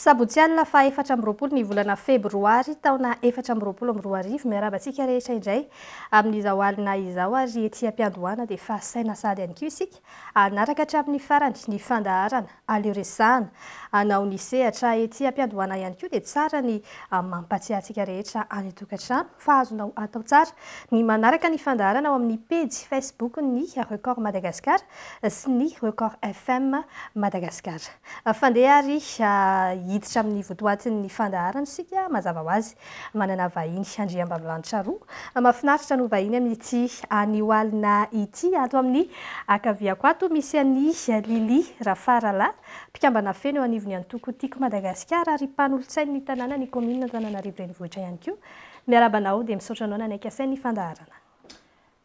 Sabotsy alina faha 24 ny volana febroary taona 2024. Miarahaba antsika rehetra indray amin'izao alina izao ary ety am-piandohana dia efa saina sahady ihany koa isika hanaraka hatramin'ny farany ny fandaharana Aleo Resahana anao ny sehatra ety am-piandohana ihany koa dia tsara ny mampatsiahy antsika rehetra any an-tokantrano fa azonao atao tsara ny manaraka ny fandaharana ao amin'ny pejy Facebook-n'ny Record Madagascar sy ny Record FM Madagascar. Fandeha ary hiditra amin'ny votoatin'ny fandaharana isika, mazava ho azy manana vahiny andriambavilanitra roa mahafinaritra no vahiny amin'ity anio alina ity. Ato amin'ny ankaviako ato misy an'i Lily Rafaralahy, mpikambana feno eo anivon'ny antoko Tiako Madagasikara ary mpanolotsain'ny tanànan'ny kaominina Antananarivo Renivohitra ihany koa. Miarahaba anao dia misaotra anao nanaiky asain'ny fandaharana.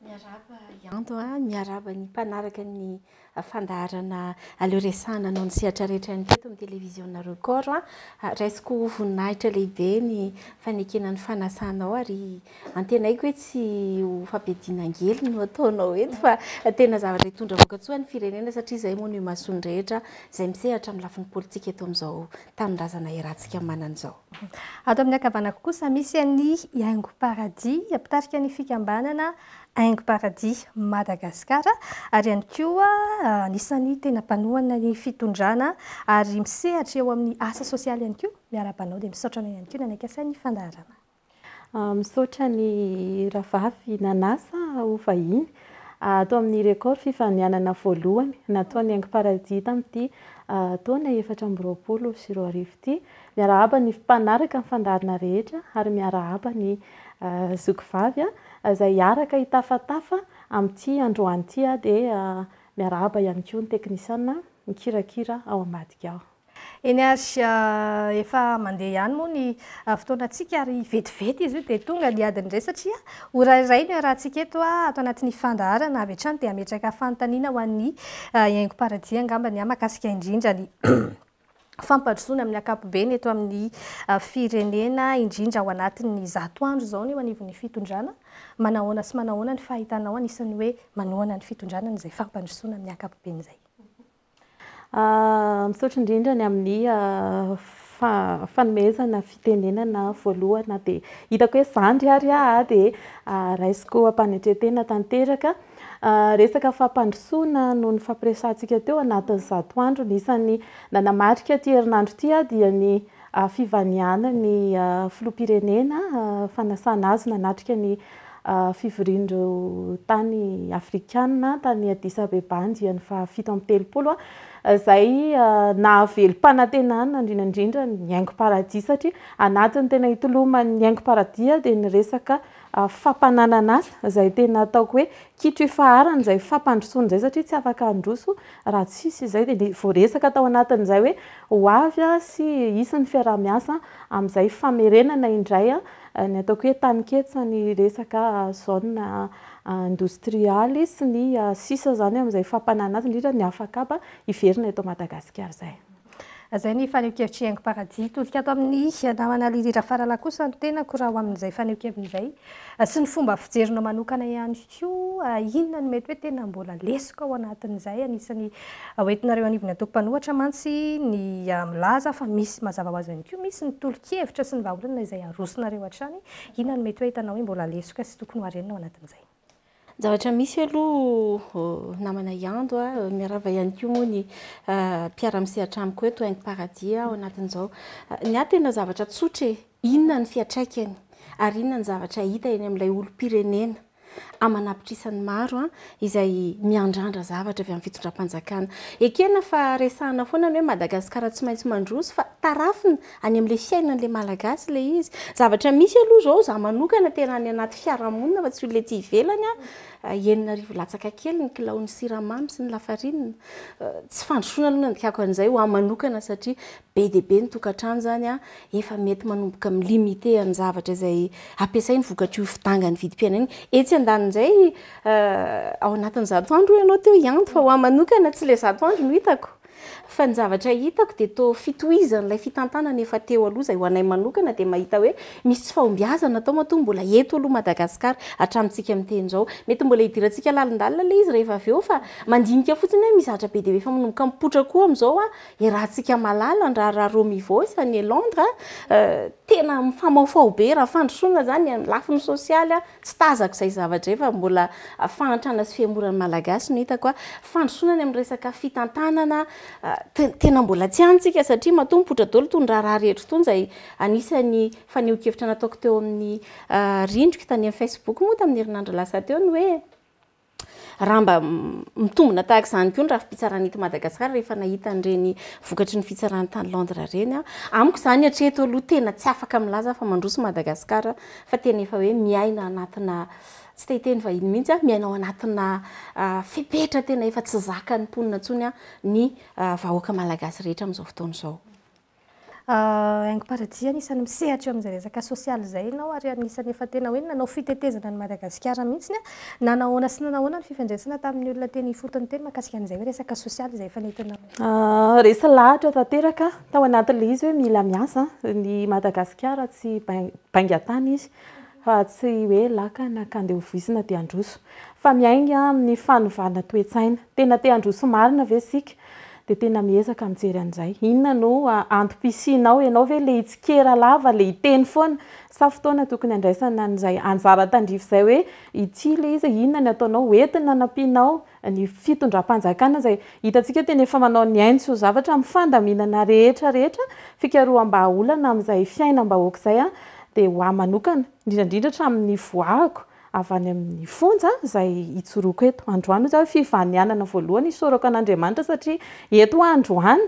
Miarahaba Ianto a, miarahaba ny mpanaraka ny fandaharana Aleo Resahana anao ny sehatra rehetra ihany koa eto amin'ny televiziona Record a. Raisiko ho voninahitra lehibe ny fanekena ny fanasanao ary antenaiko hoe tsy ho fampiadiana angely no ataonao eto fa tena zavatra hitondra vokatsoa ny firenena satria izay moa no imasoan'ny rehetra izay misehatra amin'ny lafiny politika eto amin'izao tanindrazana iarahantsika manana izao. Ato amin'ny ankavanako kosa misy an'i Haingo Paradis, mpitarika ny fikambanana Haingo Paradis Madagascar ary ihany koa anisan'ny tena mpanohana ny fitondrana ary misehatra eo amin'ny asa sosialy ihany koa. Miarahaba anao dia misaotra anao ihany koa nanaiky asain'ny fandaharana. Misaotra ny rahavavy nanasa ho vahiny ato amin'ny Record fivahinianana voalohany nataon'ny Haingo Paradis tamin'ity taona 2024 ity. Miarahaba ny mpanaraka ny fandaharana rehetra ary miarahaba ny zoky vavy izay hiaraka hitafatafa amin'ity androany ity dia miarahaba ihany koa ny teknisiana mikirakira ao ambadika ao. Eny ary, efa mandeha ihany moa ny fotoanantsika ary vetivety izy io dia tonga ny adiny iray satria ora iray no iarahantsika eto ato anatin'ny fandaharana. Avy hatrany dia hametraka fanontaniana ho an'ny Haingo Paradis angamba ny ahy mahakasika indrindra ny fampandrosoana amin'ny ankapobeny eto amin'ny firenena, indrindra ao anatin'ny 100 andro izao ny eo anivon'ny fitondrana. Manahoana sy manahoana ny fahitanao anisan'ny hoe manohana ny fitondrana an'izay fampandrosoana amin'ny ankapobeny izay? Misaotra indrindra ny amin'ny fanomezana fitenenana voalohany na dia hitako hoe zandry ary aho dia raisiko am-panetren-tena tanteraka. Resaka fampandrosoana no nifampiresahantsika teo anatin'ny 100 andro. Ny isan'ny nanamarika ity herinandro ity dia ny fivanianan'ny filoham-pirenena, fanasana azy nanatrika ny fivorian'ireo tany afrikana tany Addis Abeba andiany faha 37 izay nahavelom-panantenana indrindra indrindra ny Haingo Paradis satria anatin'ny tena itoloman'ny Haingo Paradis dia ny resaka fampananan'asa izay tena ataoko hoe kitro ifaharana izay fampandrosoana izay satria tsy afaka handroso raha tsisy izay dia voaresaka tao anatin'izay hoe ho avy sy hisy ny fiaraha-miasa amin'izay famerenana indray ny ataoko hoe taninketsa ny resaka zone indostrialy sy ny sisa izany amin'izay fampanana azy indrindra ny afakaba hiverina eto Madagasikara izay. Izay ny fanehoan-kevitr'i Haingo Paradis. Hitodika ato amin'ny namana Lily Rafaralahy kosa ny tenako raha ho amin'izay fanehoan-keviny izay sy ny fomba fijerinao manokana ihany koa. Inona no mety hoe tena mbola lesoka ao anatin'izay? Anisan'ny hoentinareo anivon'ny antoko mpanohatra mantsy ny milaza fa misy, mazava ho azy ihany koa, misy ny tolo-kevitra sy ny vahaolana izay arosonareo hatrany. Inona no mety hoe hitanao hoe mbola lesoka sy tokony ho harenina ao anatin'izay? Ny zavatra misy aloha namana Iando a, miarahaba ihany koa moa ny mpiara-misehatra amiko eto Haingo Paradis ao anatin'izao. Ny ahy tena zavatra tsotra e, inona ny fiantraikany ary inona ny zavatra hita eny amin'ilay olom-pirenena aman'apitrisany maro izay miandrandra zavatra avy amin'ny fitondram-panjakana. Ekena fa resahana foana ny hoe Madagasikara tsy maintsy mandroso fa tarafina any amin'ilay fiainan'ilay Malagasy ilay izy. Zavatra misy aloha izao, izaho manokana tena any anaty fiarahamonina fa tsy olona ety ivelany aho, 6000 latsaka kely ny kilaon'ny siramamy sy ny lafarinina. Tsy fandrosoana aloha no andikako an'izay ho ahy manokana satria be dia be ny tokantrano izany efa mety manomboka mi-limiter ny zavatra izay ampiasainy vokatr'io fidangan'ny vidim-piainana iny. Etsy andanin'izay, ao anatin'ny 100 andro hoy ianao teo Ianto fa ho ahy manokana tsy ilay 100 andro no hitako. Fa ny zavatra hitako dia toa fitohizan'ilay fitantanana efa teo aloha izay ho anay manokana dia mahita hoe misy tsy fahombiazana atao matoa mbola eto aloha Madagasikara hatramintsika miteny izao. Mety mbola hidirantsika lalindalina ilay izy rehefa avy eo fa mandinika fotsiny hoe misy zavatra be dia be efa manomboka mipoitra koa amin'izao an, iarahantsika mahalala ny raharaha Romivosa any Londres an, tena mifamahofaho be raha fandrosoana izany amin'ny lafiny sosialy an, Tsy tazako izay zavatra izay fa mbola fahantrana sy fihemoran'ny Malagasy no hitako a. Fandrosoana any amin'ny resaka fitantanana, tena mbola tsy any tsika satria matoa mipoitra daholo itony raharaha rehetra itony izay anisan'ny fanehoan-kevitra nataoko teo amin'ny rindriko tany amin'ny Facebook moa tamin'ny herinandro lasa teo ny hoe Raha mba mitombina tahaka izany koa ny rafi-pitsarana eto Madagasikara rehefa nahita an'ireny vokatry ny fitsarana tany Londres ireny aho. Amiko izany hatreto aloha tena tsy afaka milaza fa mandroso Madagasikara fa tena efa hoe miaina anatina, tsy te hiteny vahiny mihitsy aho, miaina ao anatina fepetra tena efa tsy zakan'ny mponina intsony ny vahoaka malagasy rehetra amin'izao fotoana izao. Haingo Paradis, anisan'ny misehatra eo amin'izay resaka sosialy izay ianao ary anisan'ny efa tena hoe nanao fitetezana an'i Madagasikara mihitsy. Nanahoana sy nanahoana ny fifandraisana tamin'ny olona teny ifotony teny mahakasika an'izay hoe resaka sosialy izay efa nentina? Resy lahatra tanteraka tao anatin'ilay izy hoe mila miasa ny Madagasikara tsy baingan-tany izy fa tsy hoe lakana ka andeha ho voizina dia handroso fa miainga amin'ny fanovana toe-tsaina. Tena te handroso marina ve isika? Dia tena miezaka mijery an'izay. Inona no antom-pisianao? Ianao ve ilay hitsikera lava, ilay hiteny foana? Sa fotoana tokony handraisana an'izay anjara tandrify izay hoe ity ilay izy, inona ny ataonao hoentina hanampianao ny fitondram-panjakana izay hitantsika tena efa manao ny ainy sy ho zavatra amin'ny fandaminana rehetra rehetra, fikaroham-bahaolana amin'izay fiainam-bahoaka izay dia ho ahy manokana, indrindra indrindra hatramin'ny nivoahako avy any amin'ny fonja izay ijoroako eto androany hoy za hoe fivanianana voalohany isaorako an'Andriamanitra satria eto aho androany,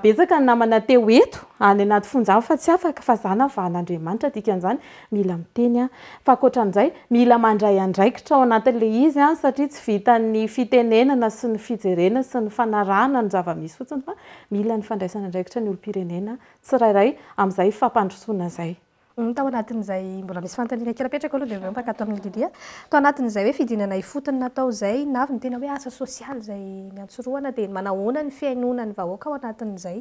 betsaka ny namana te ho eto any anaty fonja any fa tsy afaka fa za navahan'Andriamanitra dikan'izany mila miteny aho fa ankoatran'izay mila mandray andraikitra ao anatin'ilay izy aho satria tsy vitan'ny fitenenana sy ny fijerena sy ny fanarahana ny zava-misy fotsiny fa mila ny fandraisana andraikitra ny olom-pirenena tsirairay amin'izay fampandrosoana izay. Tao anatin'izay, mbola misy fanontaniana kely apetrako aloha dia avy eo mpankatò amin'i Lilia. Tao anatin'izay hoe fidinana ifotony natao izay, inona avy no tena hoe asa sosialy izay niantsorohana dia manahoana ny fihainoana ny vahoaka ao anatin'izay?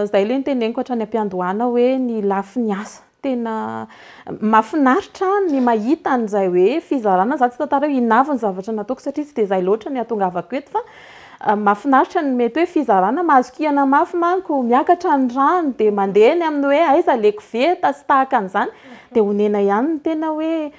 Izay ilay noteneniko hatrany am-piandohana hoe ny lafiny asa. Tena mahafinaritra ny mahita an'izay hoe fizarana, za tsy hitantara hoe inona avy ny zavatra nataoko satria tsy dia izay loatra ny hahatongavako eto fa mahafinaritra ny mety hoe fizarana, mahazo kihana mafy manko, miakatra ny rano dia mandeha eny amin'ny hoe aiza ilay koveta sy tahaka an'izany dia onena ihany ny tena hoe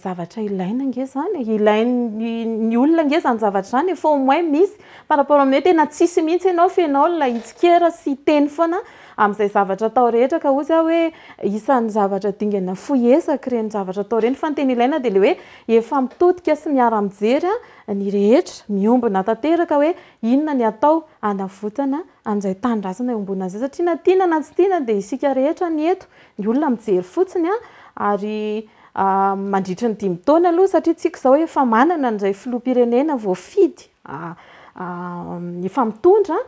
zavatra ilaina ange izany e, ilain'ny olona ange izany zavatra izany e, fa au moins misy par rapport amin'ny hoe tena tsisy mihitsy ianao fa ianao ilay hitsikera sy hiteny foana amin'izay zavatra atao rehetra ka hozy aho hoe isan'ny zavatra dingana fohy ezaka ireny zavatra atao ireny fa ny tena ilaina dia ilay hoe efa mitodika sy miara-mijery ny rehetra, miombona tanteraka hoe inona ny atao hanavotana an'izay tanindrazana iombonana izay satria na tiana na tsy tiana dia isika rehetra ny eto, ny olona mijery fotsiny ary mandritry ny dimy taona aloha satria tsika izao efa manana an'izay filoham-pirenena voafidy efa mitondra,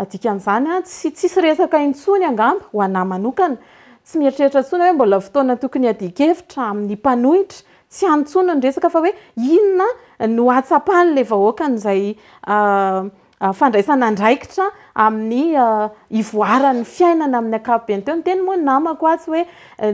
dikan'izany tsy tsisy resaka intsony angamba ho anà manokana, tsy mieritreritra intsony hoe mbola fotoana tokony hiadian-kevitra amin'ny mpanohitra, tsy any intsony ny resaka fa hoe inona no hahatsapan'ilay vahoaka an'izay fandraisana andraikitra amin'ny hivoaran'ny fiainana amin'ny ankapobeny. Teo niteny moa ny namako atsy hoe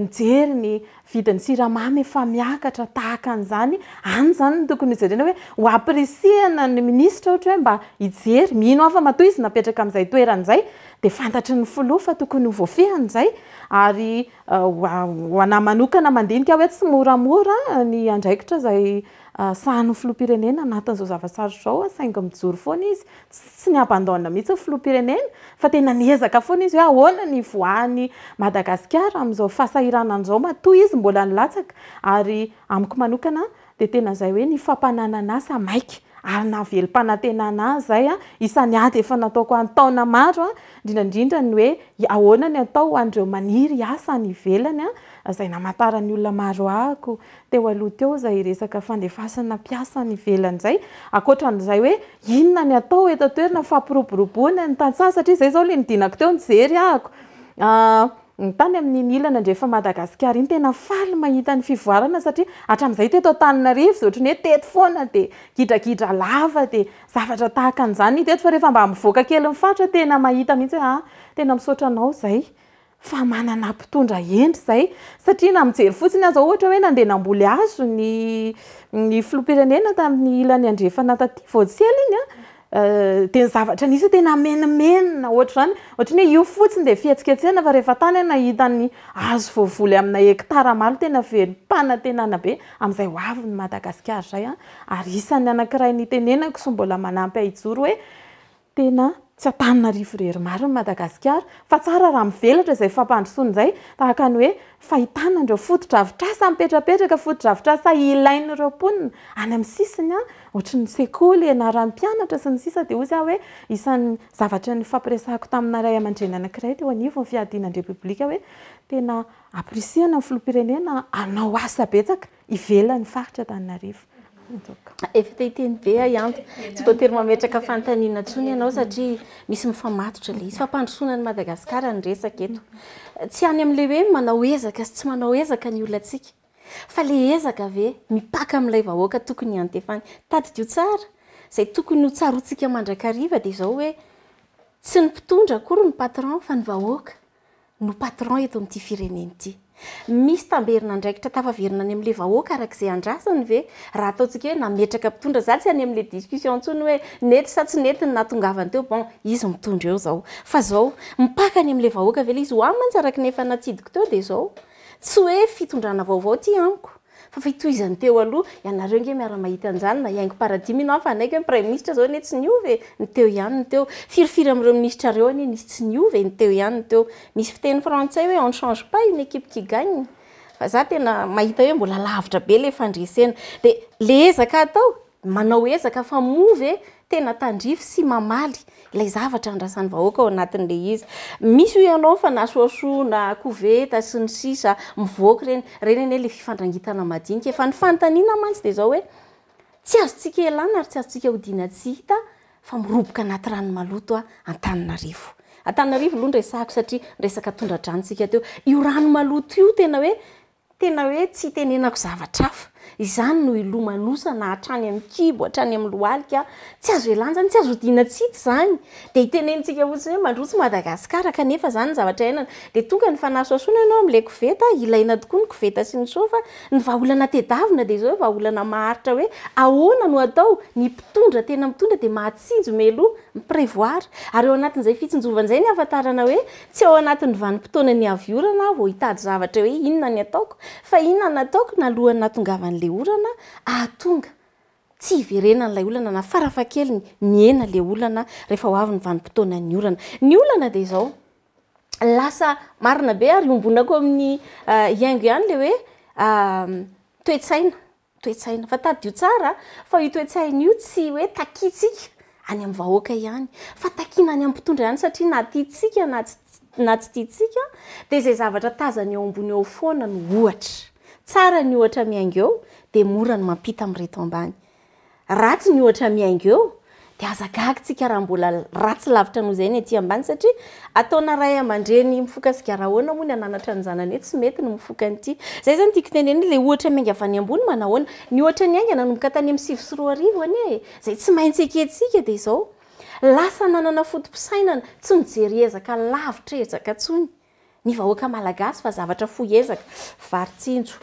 nijery ny vidin'ny siramamy efa miakatra tahaka an'izany, any izany no tokony hojerena hoe ho ampirisihana ny minisitra ohatra hoe mba hijery, mino aho fa matoa izy napetraka amin'izay toerana izay dia fantatry ny filoha fa tokony ho voafehiny izay ary ho anà manokana mandinika hoe tsy moramora ny andraikitra izay sahanin'ny filoham-pirenena anatin'izao zava-tsarotra izao saingy mijoro foana izy, tsy ni-abandonne mihitsy ny filoham-pirenena fa tena niezaka foana izy hoe ahoana ny hivoahan'i Madagasikara amin'izao fahasahiranana izao matoa izy mbola nilatsaka ary amiko manokana dia tena izay hoe ny fampananan'asa maika ary nahavelom-panantenana ahy izay, isan'ny ady efa nataoko an-taona maro indrindra indrindra ny hoe ahoana ny atao ho an'ireo maniry hiasa any ivelany izay namantaran'ny olona maro ahako teo aloha teo izay resaka fandefasana mpiasa any ivelany izay, ankoatran'izay hoe inona ny atao eto an-toerana fampiroboroboana ny tantsaha satria izay izao ilay nidinako teo nijery ahako. Ny tany amin'iny ilany andrefan'i Madagasikara iny tena faly mahita ny fivoarana satria hatramin'izay teto Antananarivo dia ohatran'ny hoe teto foana dia gidragidra lava dia zavatra tahaka an'izany hita eto fa rehefa mba mivoaka kely ny faritra tena mahita mihitsy hoe ah tena misaotra anao izay fa manana mpitondra hendry izay satria na mijery fotsiny aza ohatra hoe nandeha namboly hazo ny ny filoham-pirenena tamin'ny ilany andrefana taty vao tsy ela iny an Dia ny zavatra nisy tena menomenona ohatr'izany, ohatran'ny hoe io fotsiny dia fihetsiketsehana fa rehefa tany aho nahita ny hazo voavoly amina hekitara maro tena velom-panantenana be amin'izay ho avin'i Madagasikara izay an! Ary isan'ny anankiray nitenenako sy mbola manampy ahy hijoro hoe tena tsy Antananarivo irery marina Madagasikara fa tsara raha mivelatra izay fampandrosoana izay tahaka ny hoe fahitana an'ireo fotodrafitrasa mipetrapetraka, fotodrafitrasa ilain'ireo mponina any amin'ny sisiny an, ohatry ny sekoly ianaran'ny mpianatra sy ny sisa dia hoy aho hoe isan'ny zavatra nifampiresahako tamina ray aman-dreny anankiray teo anivon'ny fiadiana ny Repoblika hoe tena ampirisihana ny filoham-pirenena hanao asa betsaka ivelan'ny faritra Antananarivo. Efa te hiteny be aho Ianto, tsy voatery mametraka fanontaniana intsony ianao satria misy mifamatotra ilay izy. Fampandrosoana an'i Madagasikara ny resaka eto. Tsy any amin'ilay hoe manao ezaka sy tsy manao ezaka ny olantsika. Fa le ezaka ve mipaka amin'ilay vahoaka tokony hiantefany? Tadidio tsara, izay tokony ho tsaroantsika mandrakariva dia izao hoe, tsy ny mpitondra akory no patron fa ny vahoaka no patron eto amin'ity firenena ity. Misy tamberin'andraikitra tafaverina any amin'ilay vahoaka araka izay andrasany ve? Raha ataontsika hoe nametraka mpitondra, za tsy any amin'ilay discussion intsony hoe nety sa tsy nety ny nahatongavany teo, bon, izy mitondra eo izao. Fa izao, mipaka any amin'ilay vahoaka ve ilay izy? Ho ahy mantsy araka ny efa natsidiko teo dia izao, Tsy hoe fitondrana vaovao ity amiko fa fitohizan'ny teo aloha, ianareo ange miara-mahita an'izany na hihaingo paradis mino aho fa hanaiky hoe ny praiminisitra izao anie tsy niova e, ny teo ihany ny teo, firifiry amin'ireo minisitra ireo anie nisy tsy niova e, ny teo ihany ny teo. Misy fiteny frantsay hoe on ne change pas une équipe qui gagne fa za tena mahita hoe mbola lavitra be le fandresena. Dia le ezaka atao, manao ezaka fa moa ve tena tandrify sy mamaly ilay zavatra andrasan'ny vahoaka ao anatin'ilay izy. Misy hoy ianao fanasohasoana, koveta sy ny sisa mivoaka ireny, ireny anie ilay fifandrangitana madinika e. Fa ny fanontaniana mantsy dia izao hoe, tsy azontsika ialana ary tsy azontsika odiana tsy hita fa miroboka anaty rano maloto Antananarivo. Antananarivo aloha no resahako satria niresaka tondra-drano isika teo. Io rano maloto io tena hoe Tena hoe tsy itenenako zavatra hafa. Izany no ilomanosana hatrany amin'ny kibo, hatrany amin'ny lohalika. Tsy azo ialana izany, tsy azo odiana tsy hita izany. Dia itenentsika fotsiny hoe mandroso Madagasikara kanefa izany ny zavatra iainana. Dia tonga ny fanasohasoana ianao amin'ilay koveta, ilaina tokoa ny koveta sy ny soa fa ny vahaolana tedavina dia izao hoe vahaolana maharitra hoe ahoana no atao, ny mpitondra tena mitondra dia mahatsinjo mialoha, mi-prévoir. Ary ao anatin'izay fitsinjovana izay ny ahafantarana hoe Tsy ao anatin'ny vanim-potoanan'ny avy orana aho vao hitady zavatra hoe inona ny ataoko, fa inona no nataoko nalohan'ny nahatongavan'ilay orana hahatonga tsy hiverenan'ilay olana na farafahakeliny mihena ilay olana rehefa ho avy ny vanim-potoanan'ny orana. Ny olana dia izao, lasa marina be ary iombonako amin'ny Haingo ihany ilay hoe toe-tsaina. Toe-tsaina. Fa tadidio tsara fa io toe-tsaina io tsy hoe takintsika any amin'ny vahoaka ihany, fa takiana any amin'ny mpitondra ihany satria na tiantsika na tsy na tsy tiantsika dia izay zavatra tazana eo ambony eo foana no ohatra. Tsara ny ohatra miainga eo dia mora ny mampita amin'ireto ambany. Ratsy ny ohatra miainga eo dia aza gaga tsika raha mbola ratsy lavitra noho izay ny aty ambany satria ataona ray aman-dreny mifoka sigara ahoana moa ny hananatra ny zanany hoe tsy mety ny mifoka an'ity. Izay izany tiako tenenina ilay ohatra miainga avy any ambony manahoana. Ny ohatra niainga nanomboka tany amin'ny 2009 anie e, izay tsy maintsy ekentsika dia izao, lasa nanana foto-pisainana tsy mijery ezaka lavitra ezaka intsony. ny vahoaka malagasy fa zavatra fohy ezaka, vary tsinjo,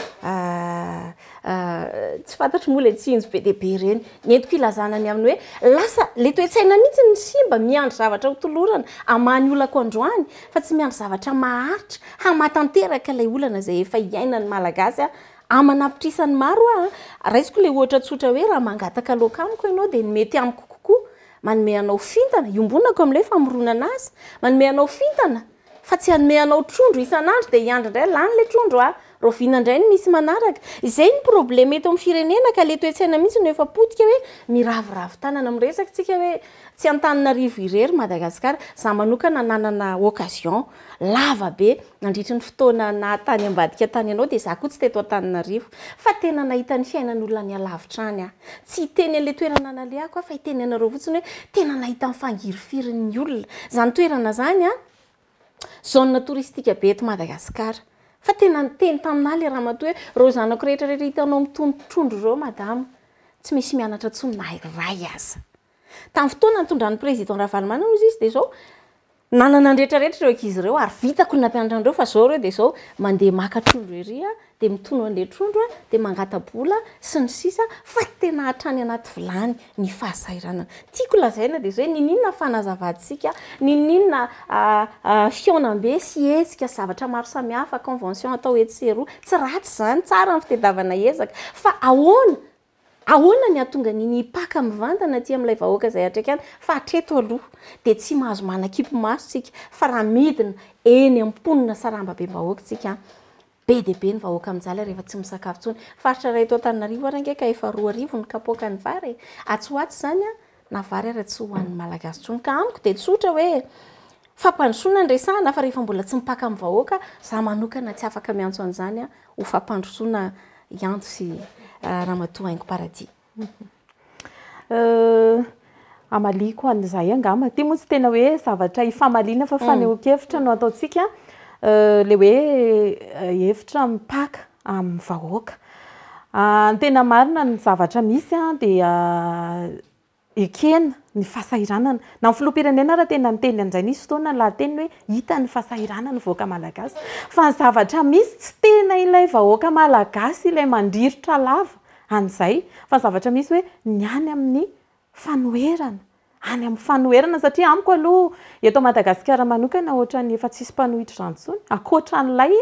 tsy fantatro moa ilay tsinjo be dia be ireny, ny entiko ilazana ny amin'ny hoe lasa ilay toe-tsaina mihitsy no simba, miandry zavatra ho tolorana hamaha ny olako androany fa tsy miandry zavatra maharitra hamaha tanteraka ilay olana izay efa iainan'ny malagasy aman'apitrisany maro aho, raisiko ilay ohatra tsotra hoe raha mangataka laoka amiko ianao dia ny mety amiko kokoa manome anao fintana, iombonako amin'ilay famoronana asa, manome anao fintana Fa tsy hanome anao trondro isan'andro dia hiandry indray lany ilay trondro a! Rahoviana indray no misy manaraka? Izay ny problème eto amin'ny firenena ka le toe-tsaina mihitsy no efa potika hoe miraviravy tanana. Miresaka tsika hoe tsy Antananarivo irery Madagascar. Za manokana nanana occasion lava be nandritry ny fotoana naha tany ambadika tany anao dia za koa tsy teto Antananarivo fa tena nahita ny fiainan'olona any alavitra any aho. Tsy hiteny an'ilay toerana nalehako aho fa hiteny anareo fotsiny hoe tena nahita ny fangirifirin'ny olona. Izany toerana izany an! Zone touristique be eto Madagasikara. Fa tena niteny taminà le ramatoa hoe reo zanako rehetra rehetra hitanao mitono trondro reo madama, tsy misy mianatra intsony na iray aza. Tamin'ny fotoana nitondran'ny président Ravalomanana hozy izy dia zao, nanana ny rehetra rehetra ireo ankizy ireo ary vitako ny nampianatra an'ireo fa zao ireo dia zao mandeha maka trondro ery dia mitono an'ilay trondro dia mangata-bola sy ny sisa fa tena hatrany anaty vilany ny fahasahiranana. Tiako lazaina dia izao hoe n'inon'inona fanazavantsika, n'inon'inona fihaonambe sy hetsika sy zavatra maro samihafa, convention atao etsy sy eroa, tsy ratsy izany, tsara ny fitadiavana ezaka fa ahoana, ahoana ny hahatonga an'iny hipaka mivantana aty amin'ilay vahoaka izay hatraiky any fa hatreto aloha dia tsy mahazo manakipy maso tsika fa raha midina eny amin'ny mponina sarambabem-bahoaka tsika Be dia be ny vahoaka mijaly rehefa tsy misakafo intsony. Faritra iray eto Antananarivo ary ange ka efa 2000 ny kapoakan'ny vary e! Atsy ho atsy izany an, na vary ara tsy hohanin'ny Malagasy intsony. Ka amiko dia tsotra hoe fampandrosoana no resahana fa rehefa mbola tsy mipaka amin'ny vahoaka, za manokana tsy afaka miantso an'izany ho fampandrosoana Ianto sy Ramatoa Haingo Paradis. Hamaliako an'izay angamba. Ity moa tsy tena hoe zavatra ifamaliana fa fanehoan-kevitra no ataontsika. Ilay hoe hevitra mipaka amin'ny vahoaka. Ny tena marina ny zavatra misy dia ekena ny fahasahiranana. Na ny filoham-pirenena ara tena niteny an'izay nisy fotoana ny lahateniny hoe hita ny fahasahiranan'ny vahoaka malagasy. Fa ny zavatra misy tsy tena ilay vahoaka malagasy ilay mandrirotra lava an'izay fa ny zavatra misy hoe ny any amin'ny fanoherana, any amin'ny fanoherana satria amiko aloha eto Madagasikara manokana ohatran'ny efa tsisy mpanohitra izany intsony ankoatra an'ilay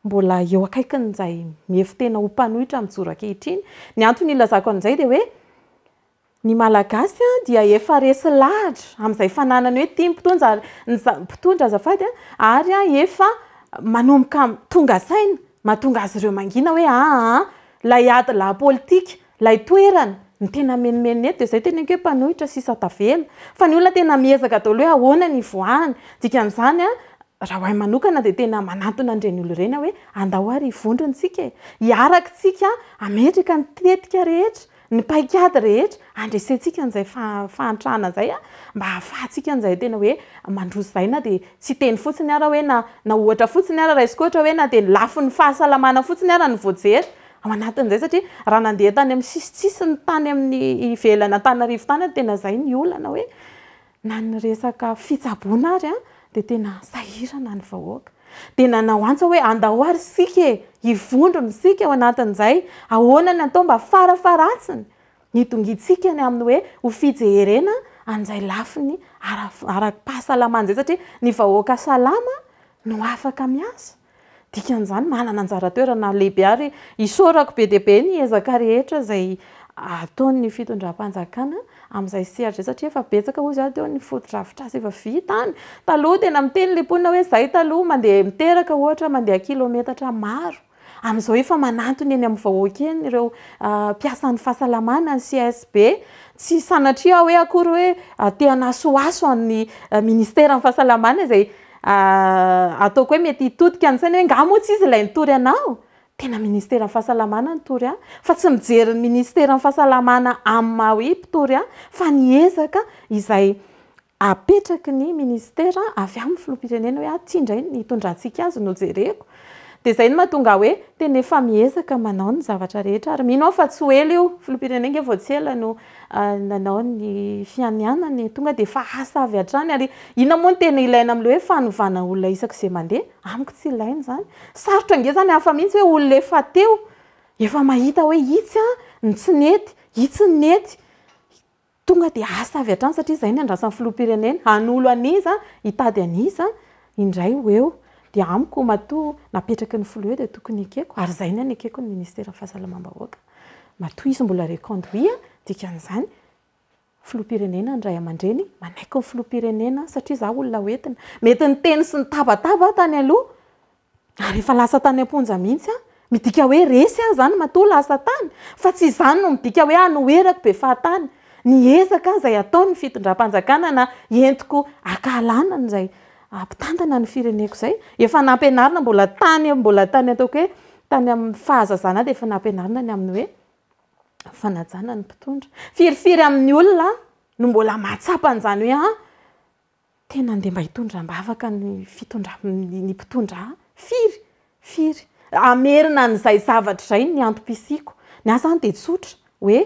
mbola eo akaikin'izay mihevi-tena ho mpanohitra mijoro ankehitriny. Ny antony ilazako an'izay dia hoe ny Malagasy dia efa resy lahatra amin'izay fananany hoe tia ny mpitondra ny mpitondra azafady ary efa manomboka tonga saina, mahatonga azy ireo mangina hoe aa ilay ady lahy politika, ilay toerana no tena menomenona eto dia izay teneniko hoe mpanohitra sisa tavela. Fa ny olona tena miezaka daholo hoe ahoana ny hivoahany. Dikan'izany raha ho ahy manokana dia tena manantona an'ireny olona ireny aho hoe andao ary hivondrona isika e, hiaraka isika hametraka ny tetika rehetra, ny paikady rehetra handresentsika an'izay fahantrana izay mba hahafahantsika an'izay tena hoe mandroso izay na dia tsy hiteny fotsiny ara hoe na na ohatra fotsiny ara raisiko ohatra hoe na dia ny lafiny fahasalamana fotsiny ara no voajery ao anatin'izay satria raha nandeha tany amin'ny sisintsisiny tany amin'ny ivelan'Antananarivo tany dia tena izay ny olana hoe Na ny resaka fitsaboana ary dia tena sahirana ny vahoaka. Dia nanao antso aho hoe andao ary isika e, hivondrona isika ao anatin'izay, ahoana ny atao mba farafaharatsiny hitongiantsika ny amin'ny hoe ho fijerena an'izay lafiny ara-pahasalamana izay satria ny vahoaka salama no afaka miasa. Dikan'izany, manana anjara toerana lehibe ary isaorako be dia be ny ezaka rehetra izay ataon'ny fitondram-panjakana amin'izay sehatra izay satria efa betsaka hoy izaho teo ny fotodrafitrasa efa vita any. Taloha tena miteny ilay mponina hoe izahay taloha mandeha miteraka ohatra mandeha kilometatra maro. Amin'izao efa manantona eny amin'ny vahoaka eny ireo mpiasan'ny fahasalamana, ny CSB. Tsy sanatria aho hoe akory hoe te hanasohaso an'ny ministeran'ny fahasalamana izay Ataoko hoe mety hitodika ny saina hoe nga moa tsy izy ilay nitory anao? Tena ministeran'ny fahasalamana nitory ahy. Fa tsy mijery ny ministeran'ny fahasalamana amin'ny maha hoe mpitory ahy fa ny ezaka izay apetraky ny ministera avy amin'ny filoham-pirenena hoe aty indray ny hitondrantsika azy no jereko. Dia izay no mahatonga ahy hoe tena efa miezaka manao ny zavatra rehetra ary mino aho fa tsy ho ela io. Filoham-pirenena ange vao tsy ela no nanao ny fianianany e, tonga dia efa asa avy hatrany ary inona moa no tena ilaina amin'ilay hoe fanovana olona isak'izay mandeha? Amiko tsy ilaina izany. Sarotra ange izany hafa mihitsy hoe olona efa teo, efa mahita hoe itsy an ny tsy nety, itsy ny nety, tonga dia asa avy hatrany satria izay no andrasan'ny filoham-pirenena, hanolo an'iza, hitady an'iza indray ho eo. Dia amiko matoa napetraky ny filoha eo dia tokony ekeko ary izay no anekeko ny ministeran'ny fahasalamam-bahoaka. Matoa izy mbola reconduit, dikan'izany filoham-pirenena ny ray aman-dreny, manaiky ny filoham-pirenena satria za olona hoentina. Mety niteny sy nitabataba aho tany aloha ary efa lasa tany am-ponja mihitsy aho. Midika hoe resy aho izany matoa lasa tany, fa tsy izany no midika hoe hanoherako be fahatany. Ny ezaka izay ataon'ny fitondram-panjakana na entiko ankahalana an'izay mpitantana ny fireneko izay, efa nampianarina mbola tany mbola tany ataoko hoe Tany amin'ny fahazazana dia efa nampianarina ny amin'ny hoe fanajana ny mpitondra. Firifiry amin'ny olona no mbola mahatsapa an'izany hoe an, Tena andeha mba hitondra am-bavaka ny fitondra, ny mpitondra ahy. Firy? Firy? Hamerina an'izay zavatra izay ny antom-pisiako. Ny ahy izany dia tsotra, hoe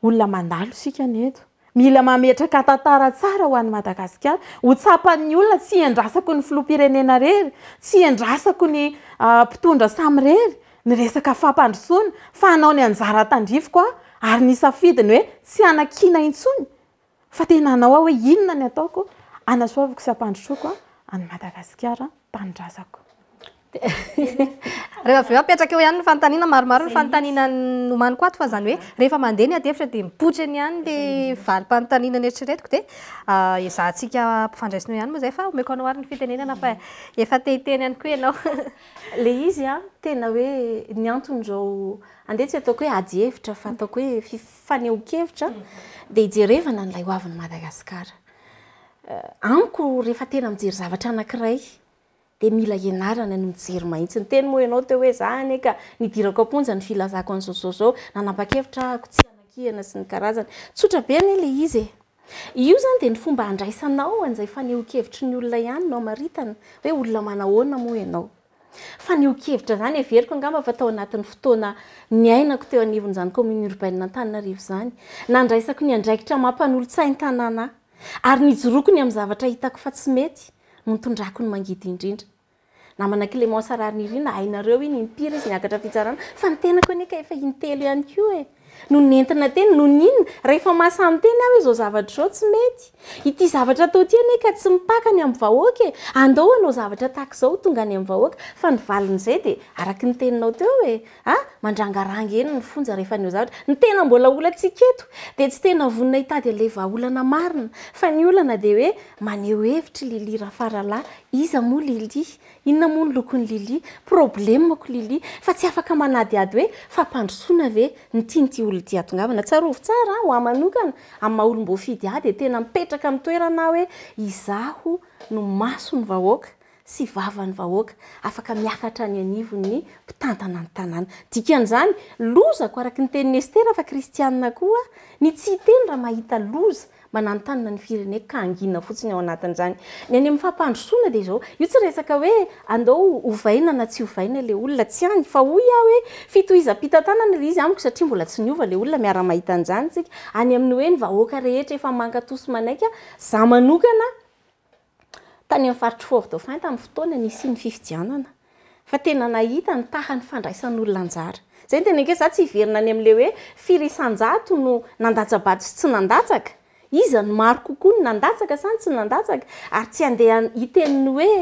olona mandalo isika ny eto. Mila mametraka tantara tsara ho an'i Madagasikara. Ho tsapan'ny olona, tsy iandrasako ny filoham-pirenena irery, tsy iandrasako ny mpitondra samirery ny resaka fampandrosoana, fa hanao ny anjara tandrifiko aho ary nisafidy ny hoe tsy hanakiana intsony fa tena hanao aho hoe inona ny ataoko hanasoaviko sy hampandrosoako an'i Madagasikara tanindrazako. Rehefa avy eo apetraka eo ihany ny fanontaniana, maromaro ny fanontaniana nomaniko ato fa izany hoe rehefa mandeha ny adihevitra dia mipoitra eny ihany ilay valim-panontaniana noeritreretiko dia ezahantsika ampifandraisina eo ihany moa izay fa omeko anao ary ny fitenenana fa efa te hiteny ihany koa ianao. Ilay izy an, tena hoe ny anton'izao, andeha tsy ataoko hoe adihevitra fa ataoko hoe fanehoan-kevitra dia hijerevana an'ilay hoavin'i Madagasikara. Amiko rehefa tena mijery zavatra anankiray dia mila ianarana ny mijery mahitsy. Niteny moa ianao teo hoe za anie ka nidirako am-ponja ny filazako an'izao zao zao, nanapa-kevitra ahako tsy hanakihana sy ny karazany. Tsotra be anie ilay izy e! Io izany dia ny fomba handraisanao an'izay fanehoan-kevitry ny olona ihany no hamaritana hoe olona manahoana moa ianao. Fanehoan-kevitra izany heveriko angamba fa tao anatin'ny fotoana niainako teo anivon'izany commune urbaine Antananarivo izany, nandraisako ny andraikitra maha mpanolotsain-tanàna ahy ary nijoroako ny amin'ny zavatra hitako fa tsy mety no nitondrako ny mangidy indrindra. Namana Clémence Raharinirina, hainareo iny, impiry izy niakatra fitsarana, fa ny tenako anie ka efa intelo ihany koa e! No nentina teny, noho ny inona? Rehefa mahasahy miteny aho hoe izao zavatra izao tsy mety. Ity zavatra atao ity anie ka tsy mipaka any amin'ny vahoaka e! Andao hanao zavatra tahaka izao ho tonga any amin'ny vahoaka. Fa ny valin'izay dia araka ny teninao teo e! A! Mandrangaranga eny ny fonja rehefa haneho zavatra. Ny tena mbola olantsika eto dia tsy tena vonona hitady an'ilay vahaolana marina. Fa ny olana dia hoe maneho hevitra i Lily Rafaralahy. Iza moa Lily? Inona moa ny lokon'i Lily? Problème-ko Lily. Fa tsy afaka manadihady hoe fampandrosoana ve ny tian'ity olona ity hatongavana. Tsarovy tsara an, ho ahy manokana, amin'ny maha olom-boafidy ahy dia tena mipetraka amin'ny toerana aho hoe izaho no mason'ny vahoaka. sy vavan'ny vahoaka afaka miakatra any anivon'ny mpitantana ny tanàna. Dikan'izany, lozako araka ny tenin'i Estera fa kristianina koa aho, ny tsy hiteny raha mahita loza mananontanona ny fireneko ka hangina fotsiny ao anatin'izany. Ny any amin'ny fampandrosoana dia izao, io tsy resaka hoe andao ovaina na tsy ovaina ilay olona, tsy any, fa hoy aho hoe fitohizam-pitantanana ilay izy amiko satria mbola tsy niova ilay olona, miara-mahita an'izany isika, any amin'ny hoe ny vahoaka rehetra efa mankatò sy manaiky, za manokana, tany amin'ny faritr'i Fort Dauphin tamin'ny fotoana nisian'ny fifidianana fa tena nahita ny tahan'ny fandraisan'olona anjara. Izay no tena hoe za tsy hiverina any amin'ilay hoe firy isan-jato no nandatsa-bato sy tsy nandatsaka, iza no maro kokoa ny nandatsaka sa ny tsy nandatsaka, ary tsy handeha hiteny ny hoe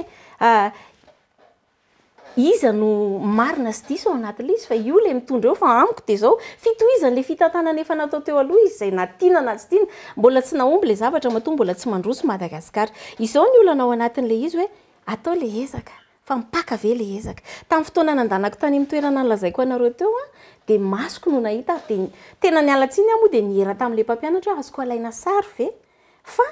Iza no marina sy diso ao anatin'ilay izy fa io ilay mitondra eo fa amiko dia izao, fitohizan'ilay fitantanana efa natao teo aloha izy izay na tiana na tsy tiana, mbola tsy nahomby ilay zavatra matoa mbola tsy mandroso Madagasikara. Izao ny olana ao anatin'ilay izy hoe atao ilay ezaka fa mipaka ve ilay ezaka? Tamin'ny fotoana nandanako tany amin'ny toerana nolazaiko anareo teo aho dia masoko no nahita ary dia tena niala tsiny aho moa dia niera tamin'ilay mpampianatra hoe azoko alaina sary ve fa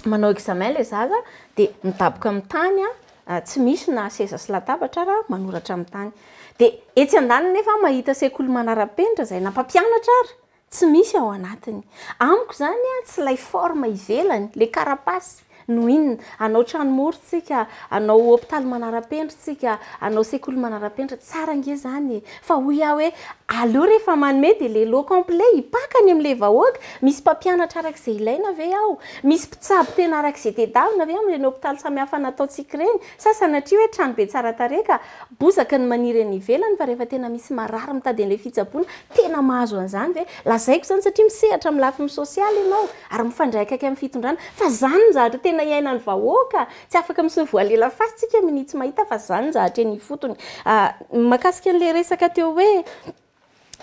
manao examen ilay zaza dia midaboka amin'ny tany an, tsy misy na seza sy latabatra ara, manoratra amin'ny tany. Dia etsy andaniny nefa aho mahita sekoly manara-penitra izay na mpampianatra ara tsy misy ao anatiny. Amiko izany an, tsy ilay forme ivelany, ilay carapace no inona. Hanao trano mora tsika, hanao hopitaly manara-penitra tsika, hanao sekoly manara-penitra, tsara ange izany e! Fa hoy aho hoe aleo rehefa manome dia le lot complet hipaka any amin'ilay vahoaka, misy mpampianatra araka izay ilaina ve ao? Misy mpitsabo tena araka izay tedavina ve amin'ireny hopitaly samihafa nataontsika ireny? Sa sanatria hoe trano be tsara tarehy ka bozaka ny maniry any ivelany fa rehefa tena misy marary mitady an'ilay fitsaboana tena mahazo an'izany ve? Lazaiko izany satria misehatra amin'ny lafiny sosialy ianao ary mifandray akaiky amin'ny fitondrana fa izany ny zavatra tena iainan'ny vahoaka Tsy afaka miseho voalela fasy tsika minia tsy mahita fa zany ny zavatra eny ifotony. Mahakasika an'ilay resaka teo hoe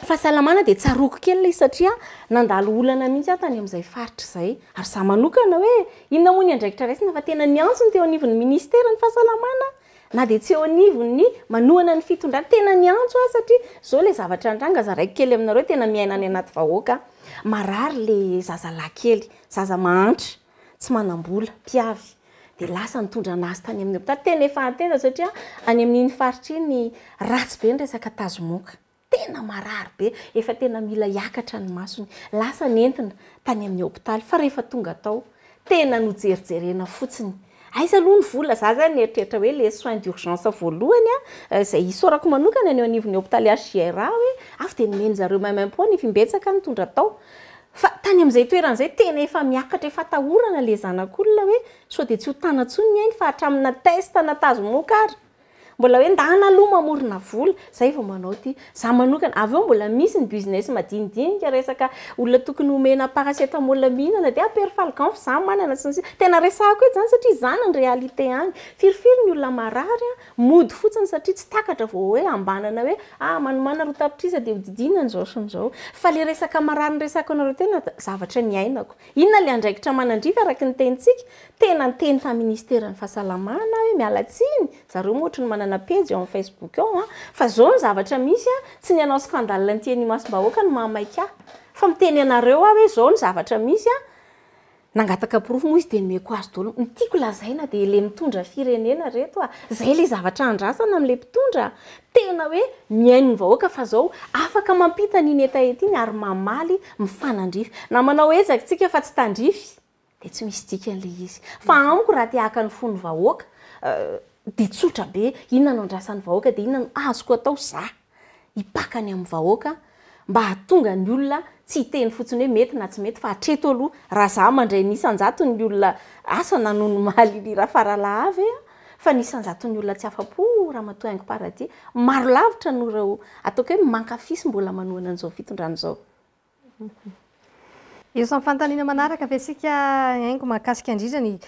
fahasalamana dia tsaroako kely ilay izy satria nandalo olana mihitsy aho tany amin'izay faritra izay. Ary izaho manokana hoe inona moa ny andraikitra raisina fa tena niantso ny teo anivon'ny minisiteran'ny fahasalamana aho na dia tsy eo anivon'ny manohana ny fitondrana. Tena niantso aho satria izao ilay zavatra nitranga, zaraiko kely aminareo, tena miaina any anaty vahoaka aho. Marary ilay zazalahy kely, zaza mahantra. tsy manam-bola, mpiavy, dia lasa nitondra an'azy tany amin'ny hopitaly. Tena efa hateza satria any amin'iny faritra iny ratsy be ny resaka tazomoka. Tena marary be, efa tena mila hiakatra ny masony. Lasa nentina tany amin'ny hopitaly fa rehefa tonga tao, Tena nojerijerena fotsiny. Aiza aloha ny vola? Za zany nieritreritra hoe le soins d'urgence voalohany a, izay isaorako manokana ny eo anivon'ny hopitaly HJRA hoe avy dia nomeny zareo maimaimpoana efa imbetsaka nitondra tao. Fa tany amin'izay toerana izay tena efa miakatra efa atahorana le zanak'olona hoe sao dia tsy ho tana intsony ny ainy fa hatramina test na tazomoka ary. Mbola hoe ndana aloha mamorona vola, zay vao manao ty. Za manokana, avy eo mbola misy ny business madinidinika resaka olona tokony homena paracetamol mihinana dia perfalgan fa za manana sy ny sisa. Tena resahako eto zany satria zany ny réalité any. Firifiry ny olona marary an, mody fotsiny satria tsy takatra vao hoe ambanana hoe ah manomana 2 tapitrisa dia hodidiana an'izao sy an'izao. Fa le resaka marary niresahako anareo tena zavatra niainako. Inona le andraikitra manandrify araka ny tenintsika? Tena niteny tamin'ny ministeran'ny fahasalamana aho hoe miala tsiny, zareo moa ohatry ny manana pejy ao amin'ny Facebook ao an, fa zao ny zavatra misy an, tsy ny hanao scandale ny teny imasom-bahoaka no mahamaika ahy, fa miteny anareo aho hoe zao ny zavatra misy an, nangataka porofo moa izy dia nomeko azy daholo, ny tiako lazaina dia le mitondra firenena reto a, zay le zavatra andrasana amin'le mpitondra, tena hoe mihaino ny vahoaka fa zao afaka mampita an'iny hetaheta iny ary mamaly mifanandrify, na manao ezaka tsika fa tsy tandrify dia tsy misy dikany ilay izy. Fa amiko raha te haka ny fon'ny vahoaka dia tsotra be, inona no andrasan'ny vahoaka dia inona no azoko atao za hipaka ny amin'ny vahoaka mba hahatonga ny olona tsy hiteny fotsiny hoe mety na tsy mety fa hatreto aloha raha za mandray ny isan-jatony ny olona asa na noho ny maha Lily Rafaralahy ve fa ny isan-jaton'ny olona tsy afa-po Ramatoa Haingo Paradis maro lavitra noho ireo ataoko hoe mankafy sy mbola manohana an'izao fitondrana izao. Hiroso amin'ny fanontaniana manaraka ve isika Haingo mahakasika indrindra ny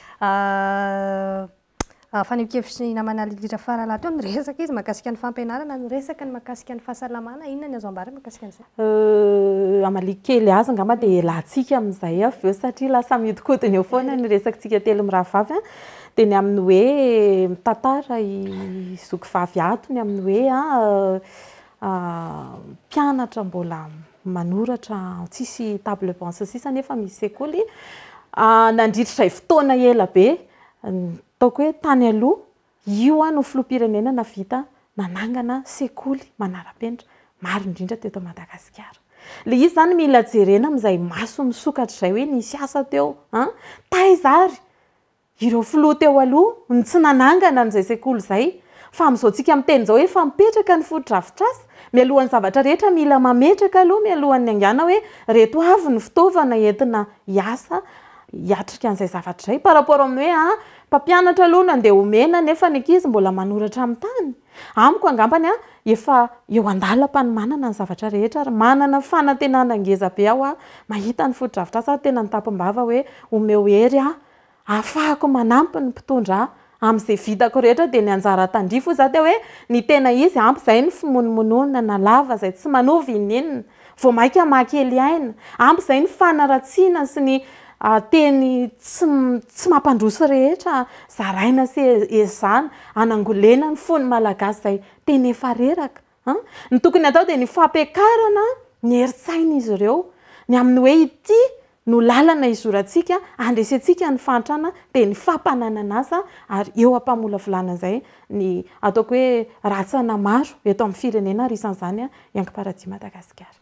fanehoan-kevitry ny namana Lily Rafaralahy teo, niresaka izy mahakasika ny fampianarana, niresaka ny mahakasika ny fahasalamana, inona ny azo ambara mahakasika an'izay? Hamaliako kely azy angamba dia elantsika amin'izay avy eo satria lasa mihodinkodina eo foana ny resakitsika telo mirahavavy an. Dia ny amin'ny hoe mitantara i zoky vavy ato ny amin'ny hoe mpianatra mbola manoratra tsisy table banc sy ny sisa nefa misy sekoly. Nandritra izay fotoana ela be, ataoko hoe tany aloha, io no filoham-pirenena nahavita nanangana sekoly manara-penitra maro indrindra teto Madagasikara. Ilay izy izany mila jerena amin'izay maso misokatra izay hoe nisy asa teo an! Taiza ary Ireo filoha teo aloha no tsy nanangana an'izay sekoly izay, fa amin'izao tsika miteny izao efa mipetraka ny fotodrafitrasa, mialohan'ny zavatra rehetra mila mametraka aloha mialohan'ny haingana hoe reto avy ny fitaovana entina hiasa hiatrika an'izay zavatra izay par rapport amin'ny hoe ah mpampianatra aloha no andeha omena nefa ny ankizy mbola manoratra amin'ny tany. Amiko angambany ah efa eo andalam-panomanana ny zavatra rehetra ary manana fanantenana ngeza be aho ah mahita ny fotodrafitrasa ary tena nitampim-bava hoe omeo hery aho Ahafahako manampy ny mpitondra amin'izay vitako rehetra dia ny anjara tandrify hoy za dia hoe ny tena izy ampy izay ny fimonomononana lava izay tsy manova ininona vao maika mahakely aina ampy izay ny fanaratsiana sy ny teny tsy tsy mampandroso rehetra zaraina sy ezahana hanangolena ny fon'ny malagasy izay tena efa reraka an! Ny tokony atao dia ny fampiakarana ny herin-tsain'izy ireo ny amin'ny hoe ity no lalana izorantsika handresentsika ny fahantrana dia ny fampananana asa ary eo am-pamolavolana izay ny ataoko hoe ratsana maro eto amin'ny firenena ary isan'izany i Ankiparadis Madagasikara.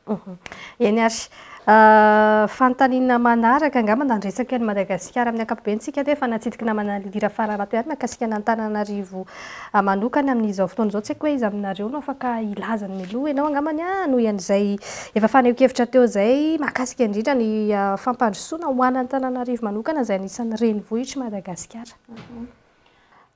Eny ary. Fanontaniana manaraka angamba na niresaka an'i Madagasikara amin'ny ankapobeny isika dia efa natsidiky namana Lily Rafaralato ihany mahakasika an'Antananarivo manokana amin'izao fotoana izao. Tsy haiko hoe iza aminareo no afaka hilaza ny mialoha. Ianao angambany hanohy an'izay efa fanehoan-kevitra teo izay mahakasika indrindra ny fampandrosoana ho an'Antananarivo manokana izay anisan'ny renivohitr'i Madagasikara.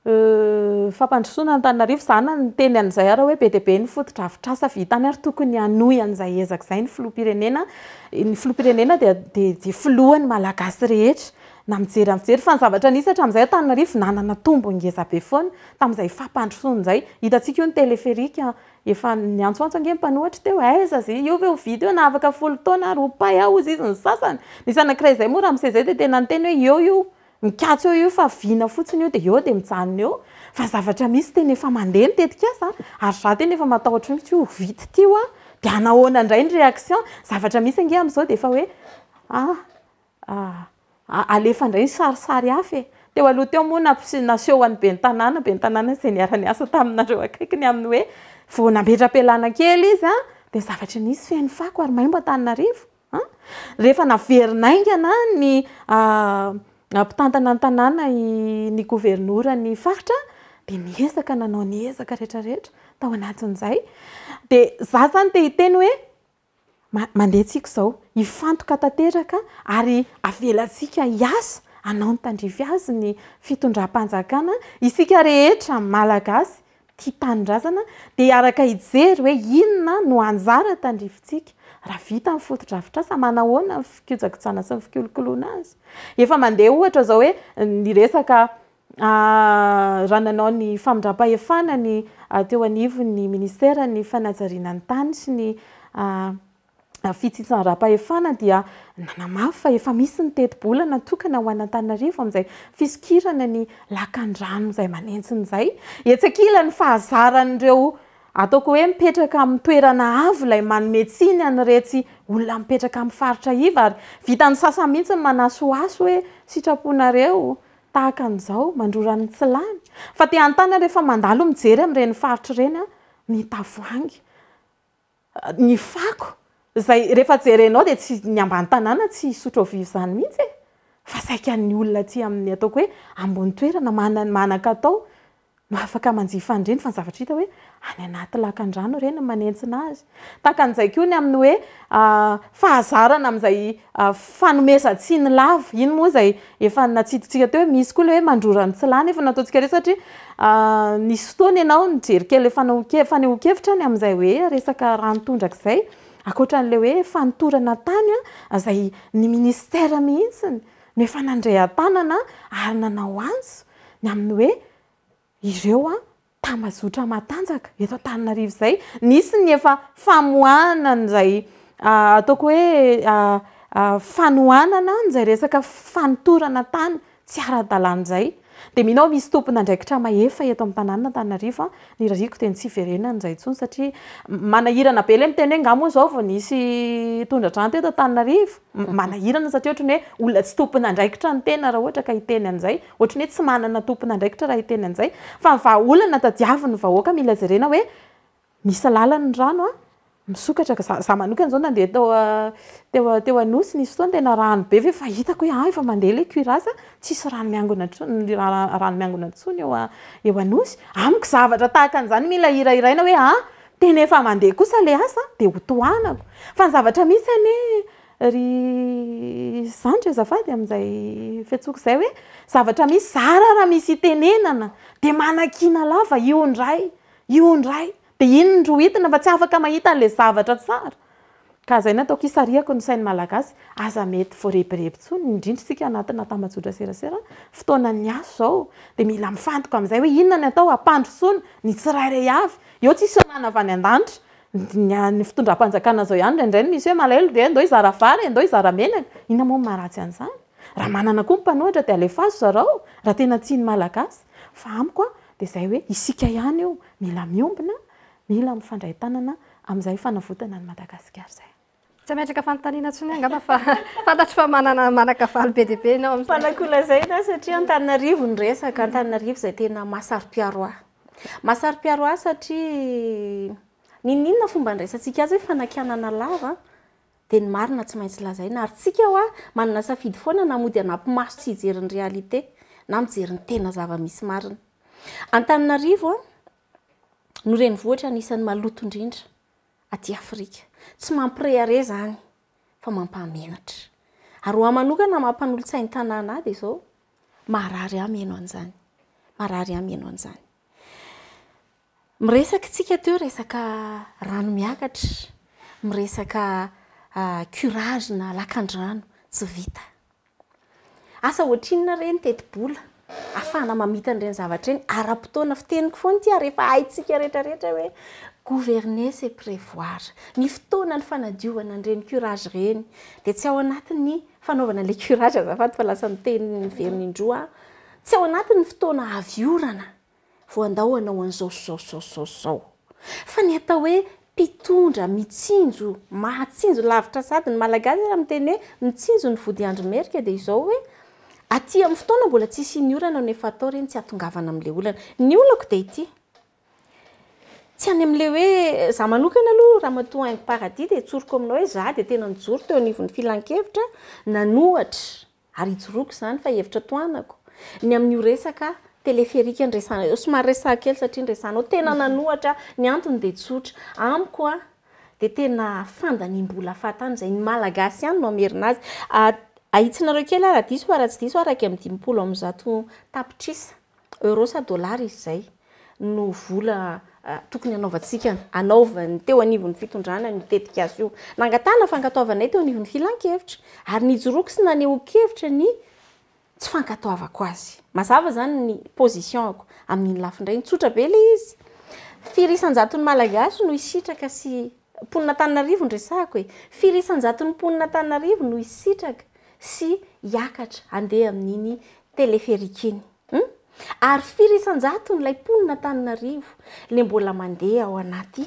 Fampandrosoana Antananarivo, za na niteny an'izay ary hoe be dia be ny fotodrafitrasa vita any ary tokony hanohy an'izay ezaka izay ny filoham-pirenena. Ny filoham-pirenena dia dia filohan'ny Malagasy rehetra na mijery amin'ny fijery fa ny zavatra nisy hatramin'izay Antananarivo nanana tombony ngeza be foana tamin'izay fampandrosoana izay. Hitantsika io ny téléphérique efa niantsoantso ange ny mpanohitra teo, aiza izy io ve ho vita io na afaka 10 taona ary ho pay aho hozy izy ny sasany. Nisy anankiray izay moa ramose izay dia tena niteny hoe eo io Mikatso eo io fa vina fotsiny io dia eo dia mijanona eo fa zavatra misy tena efa mandeha ny tetikasa ary za tena efa matahotra mihitsy hoe ho vita ity hoa dia hanahoana indray ny réaction, zavatra misy ange amin'izao dia efa hoe ah alefa indray ny sarisary hafa e, teo aloha teo moa naseho an'ny ben'ny tanàna, ben'ny tanàna izay niara-niasa taminareo akaiky ny amin'ny hoe vao nametra-pialana kely izy an dia zavatra nisy feno fako ary maimbo Antananarivo an, rehefa naverina haingana ny. mpitantana ny tanàna i ny governoran'ny faritra dia niezaka nanao ny ezaka rehetra rehetra tao anatin'izay. Dia za zany te hiteny hoe mandeha tsika izao, hifantoka tanteraka ary avelantsika hiasa hanao ny tandrify azy ny fitondram-panjakana, isika rehetra Malagasy tia tanindrazana dia hiaraka hijery hoe inona no anjara tandrifintsika raha vita ny fotodrafitrasa, manahoana ny fikojakojana sy ny fikolokoloana azy. Efa mandeha ohatra izao hoe ny resaka raha nanao ny famindram-pahefana ny teo anivon'ny ministeran'ny fanajariana ny tany sy ny fitsitsanram-pahefana dia nanamafy fa efa misy ny tetibola natokana ho an'Antananarivo amin'izay fisokirana ny lakandrano izay manentsina izay. Etsy ankilany fahazaran'ireo ataoko hoe mipetraka amin'ny toerana avo ilay manome tsiny an'iretsy olona mipetraka amin'ny faritra iva ary vitan'ny sasany mihitsy ny manasohaso hoe sitraponareo tahaka an'izao mandrora ny tsy lany. Fa te hanontany aho rehefa mandalo mijery amin'ireny faritra ireny ny tavoahangy Ny fako izay rehefa jerenao dia tsy ny ambany tanàna tsy hisotro au vif izany mihitsy e! Fa saika ny olona aty amin'ny ataoko hoe ambony toerana manana manan-katao no afaka manjifa an'ireny fa ny zavatra hita hoe any anaty lakan-drano ireny no manentsina azy. Tahaka an'izay koa ny amin'ny hoe fahazarana amin'izay fanomezan-tsiny lava, iny moa izay efa natsidintsika teo hoe misy koa ilay hoe mandrora ny tsy lany efa nataontsika resaka satria nisy fotoana ianao nijery kely ilay fanehoan-kevitra ny amin'izay hoe resaka rano tondraka izay, ankoatra an'ilay hoe fanotorana tany izay ny ministera mihitsy no efa nandray an-tanana ary nanao antso ny amin'ny hoe ireo tambazotra matanjaka eto Antananarivo izay. Nisy ny efa famoahana an'izay ataoko hoe fanohanana an'izay resaka fanotorana tany tsy ara-dalàna izay. Dia mino aho misy tompon'andraikitra mahefa eto amin'ny tanàna Antananarivo. Ny irariako dia ny tsy hiverenan'izay intsony satria manahirana be ilay miteny hoe angaha moa izao vao nisy tondra-drano teto Antananarivo. Manahirana satria ohatran'ny hoe olona tsy tompon'andraikitra ny tena raha ohatra ka hiteny an'izay. Ohatran'ny hoe tsy manana tompon'andraikitra raha hiteny an'izay. Fa ny vahaolana tadiavin'ny vahoaka mila jerena hoe misy lalany ny rano an, misokatra ka. Za manokana izao nandeha tao teo teo Anosy nisy fotoana tena rano be ve fa hitako hoe ah efa mandeha ilay cuirasse, tsisy rano miangona intsony, rano miangona intsony eo eo Anosy. Amiko zavatra tahaka an'izany mila hirahiraina hoe ah tena efa mandeha kosa ilay asa dia ho tohanako. Fa ny zavatra misy anie Ry zandry azafady amin'izay fiantsoako izay hoe zavatra misy zara raha misy itenenana dia manakiana lava io indray, io indray, dia iny no rohitina fa tsy afaka mahita an'ilay zavatra tsara. Ka izay no ataoko hisarihako ny sain'ny Malagasy, aza mety voarebireby intsony, indrindra isika anatina tambajotra serasera, fotoanan'ny asa izao, dia mila mifantoka amin'izay hoe inona ny atao hampandrosoana ny tsirairay avy, eo tsisy mana avy any an-danitra, Ny an'ny fitondram-panjakana izao ihany indraindray no misy hoe malahelo dia ndao hizara vary e, ndao hizara menaka. Inona moa no maharatsy an'izany? Raha manana koa ny mpanohitra dia alefaso zarao raha tena tia ny Malagasy. Fa amiko dia izay hoe isika ihany io, mila miombona, mila mifandray tanana amin'izay fanavotana an'i Madagasikara izay. Tsy hametraka fanontaniana intsony aho angamba fa fantatro fa manana manan-kavaly be dia be ianao amin'izay. Mpanako lazaina satria Antananarivo ny resaka, Antananarivo izay tena mahasaro-piaro ahy. Mahasaro-piaro ahy satria n'inon'inona fomba andraisantsika azy hoe fanakianana lava dia ny marina tsy maintsy lazaina ary tsika hoa manana safidy foana na mody hanampy maso tsy hijery ny réalité na mijery ny tena zava-misy marina. Antananarivo no renivohitra anisan'ny maloto indrindra aty Afrika. Tsy mampirehareha izany fa mampahamenatra. Ary ho ahy manokana maha mpanolotsain'ny tanàna ahy dia izao, marary ahy mihaino an'izany. Marary ahy mihaino an'izany. Miresaka isika teo resaka rano miakatra, miresaka curage na lakan-drano tsy vita. Asa ohatrinona re ny tetibola ahafahana mamita an'ireny zavatra ireny ara-potoana? Fiteniko foana ity ary efa haintsika rehetra rehetra hoe gouverner c'est prévoir. Ny fotoana ny fanadiovana an'ireny curage ireny dia tsy ao anatin'ny fanaovana ilay curage azafady fa lasa miteny miverina indroa aho, tsy ao anatin'ny fotoana avy orana vao andao hanao an'izao sy izao sy izao sy izao sy izao. Fa ny atao hoe mpitondra mitsinjo, mahatsinjo lavitra sady ny Malagasy raha miteny hoe mitsinjo ny vody andro merika dia izao hoe aty amin'ny fotoana mbola tsy hisian'ny orana no efa atao ireny tsy hahatongavana amin'ilay olana. Ny olako dia ity, tsy any amin'ilay hoe, za manokana aloha Ramatoa Haingo Paradis dia tsoriko aminao hoe za dia tena nijoro teo anivon'ny filankevitra nanohatra. ary ijoroako izany fa hevitra tohanako, ny amin'io resaka téléphérique niresahana io, somary resahako kely satria niresahanao, tena nanohatra aho, ny antony dia tsotra, amiko an, dia tena fandaniam-bola fahatany izay, ny Malagasy ihany no hamerina azy, ahitsinareo kely aho raha diso fa raha tsy diso aho 151 tapitrisa euros sa dollars izy izay no vola tokony hanaovantsika, hanaovan'ny teo anivon'ny fitondrana an'io tetikasa io. Nangatahana fankatoavanay teo anivon'ny filankevitra ary nijoroako sy nanehoan-kevitra ny tsy fankatoavako azy. Mazava izany ny position-ko amin'iny lafiny iray iny. Tsotra be ilay izy. Firy isan-jaton'ny Malagasy no hisitraka sy, mponin'Antananarivo no resahako e, firy isan-jaton'ny mponin'Antananarivo no hisitraka sy hiakatra handeha amin'iny téléphérique iny? Hum? Ary firy isan-jatony ilay mponin'Antananarivo le mbola mandeha ao anaty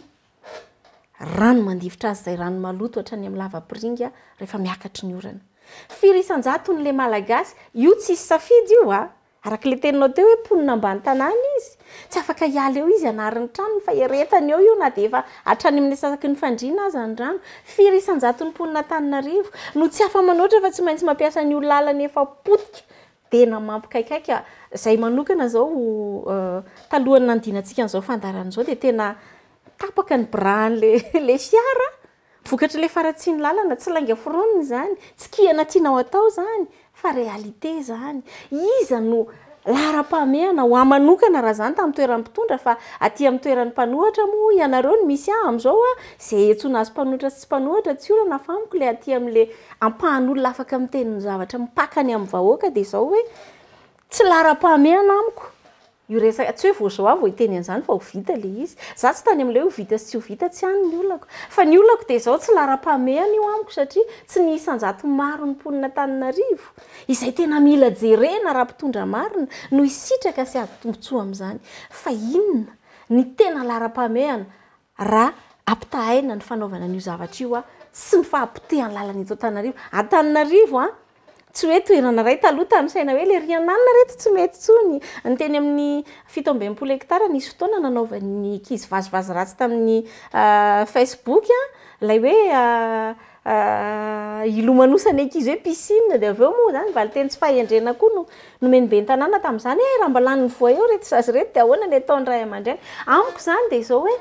rano mandifotra azy izay rano maloto hatrany amin'ny lavapiringa rehefa miakatry ny orana? Firy isan-jatony le Malagasy, io tsisy safidy io a! Araka ilay teninao teo hoe mponina ambany tanàna izy, tsy afaka hiala eo izy hanary ny tranony fa eretany eo io na dia efa hatrany amin'ny asasaky ny fandriana aza ny rano. Firy isan-jaton'ny mponin'Antananarivo no tsy afa-manoatra fa tsy maintsy mampiasa an'io lalana efa potika Tena mampikaikaika, zay manokana zao talohan'ny nandinantsika an'izao fandaharana izao dia tena tapaka ny bras-n'le le fiara vokatr'ilay faharatsian'ny lalana, tsy lainga foronina izany, tsy kihana tianao atao izany fa réalité izany. Iza no laharam-pahamehana ho ahy manokana raha izany tamin'ny toeran'ny mpitondra fa aty amin'ny toeran'ny mpanohatra moa ianareo no misy ahy amin'izao a, izay iantsoana azy mpanohitra sy tsy mpanohitra tsy olana fa amiko ilay aty amin'ilay ampahan'olona afaka miteny ny zavatra mipaka any amin'ny vahoaka dia izao hoe tsy laharam-pahamehana amiko io resaka, tsy hoe vao izao aho vao hiteny an'izany fa ho vita ilay izy, za tsy tany amin'ilay hoe ho vita sy tsy ho vita tsy any ny olako, fa ny olako dia izao tsy laharam-pahamehana io amiko satria tsy ny isan-jato maro ny mponin'Antananarivo izay tena mila jerena raha mpitondra marina no hisitraka sy hahazo tombontsoa amin'izany fa inona ny tena laharam-pahamehana Raha ampitahaina ny fanaovana an'io zavatra io sy ny fahapotehan'ny lalana eto Antananarivo. Antananarivo an, tsy hoe toerana iray taloha tanisaina hoe le rian'anona reto tsy mety intsony. Ny teny amin'ny 67 hectares nisy fotoana nanaovan'ny ankizy vazivazy ratsy tamin'ny Facebook ilay hoe Hilomanosan'ny ankizy hoe piscine dia avy eo moa izany valinteny tsy fahendrena koa no nomen'ny ben'ny tanàna tamin'izany hoe raha mba lanin'ny voa eo ireto zaza ireto dia ahoana ny ataon'ny ray aman-dreny. Amiko izany dia izao hoe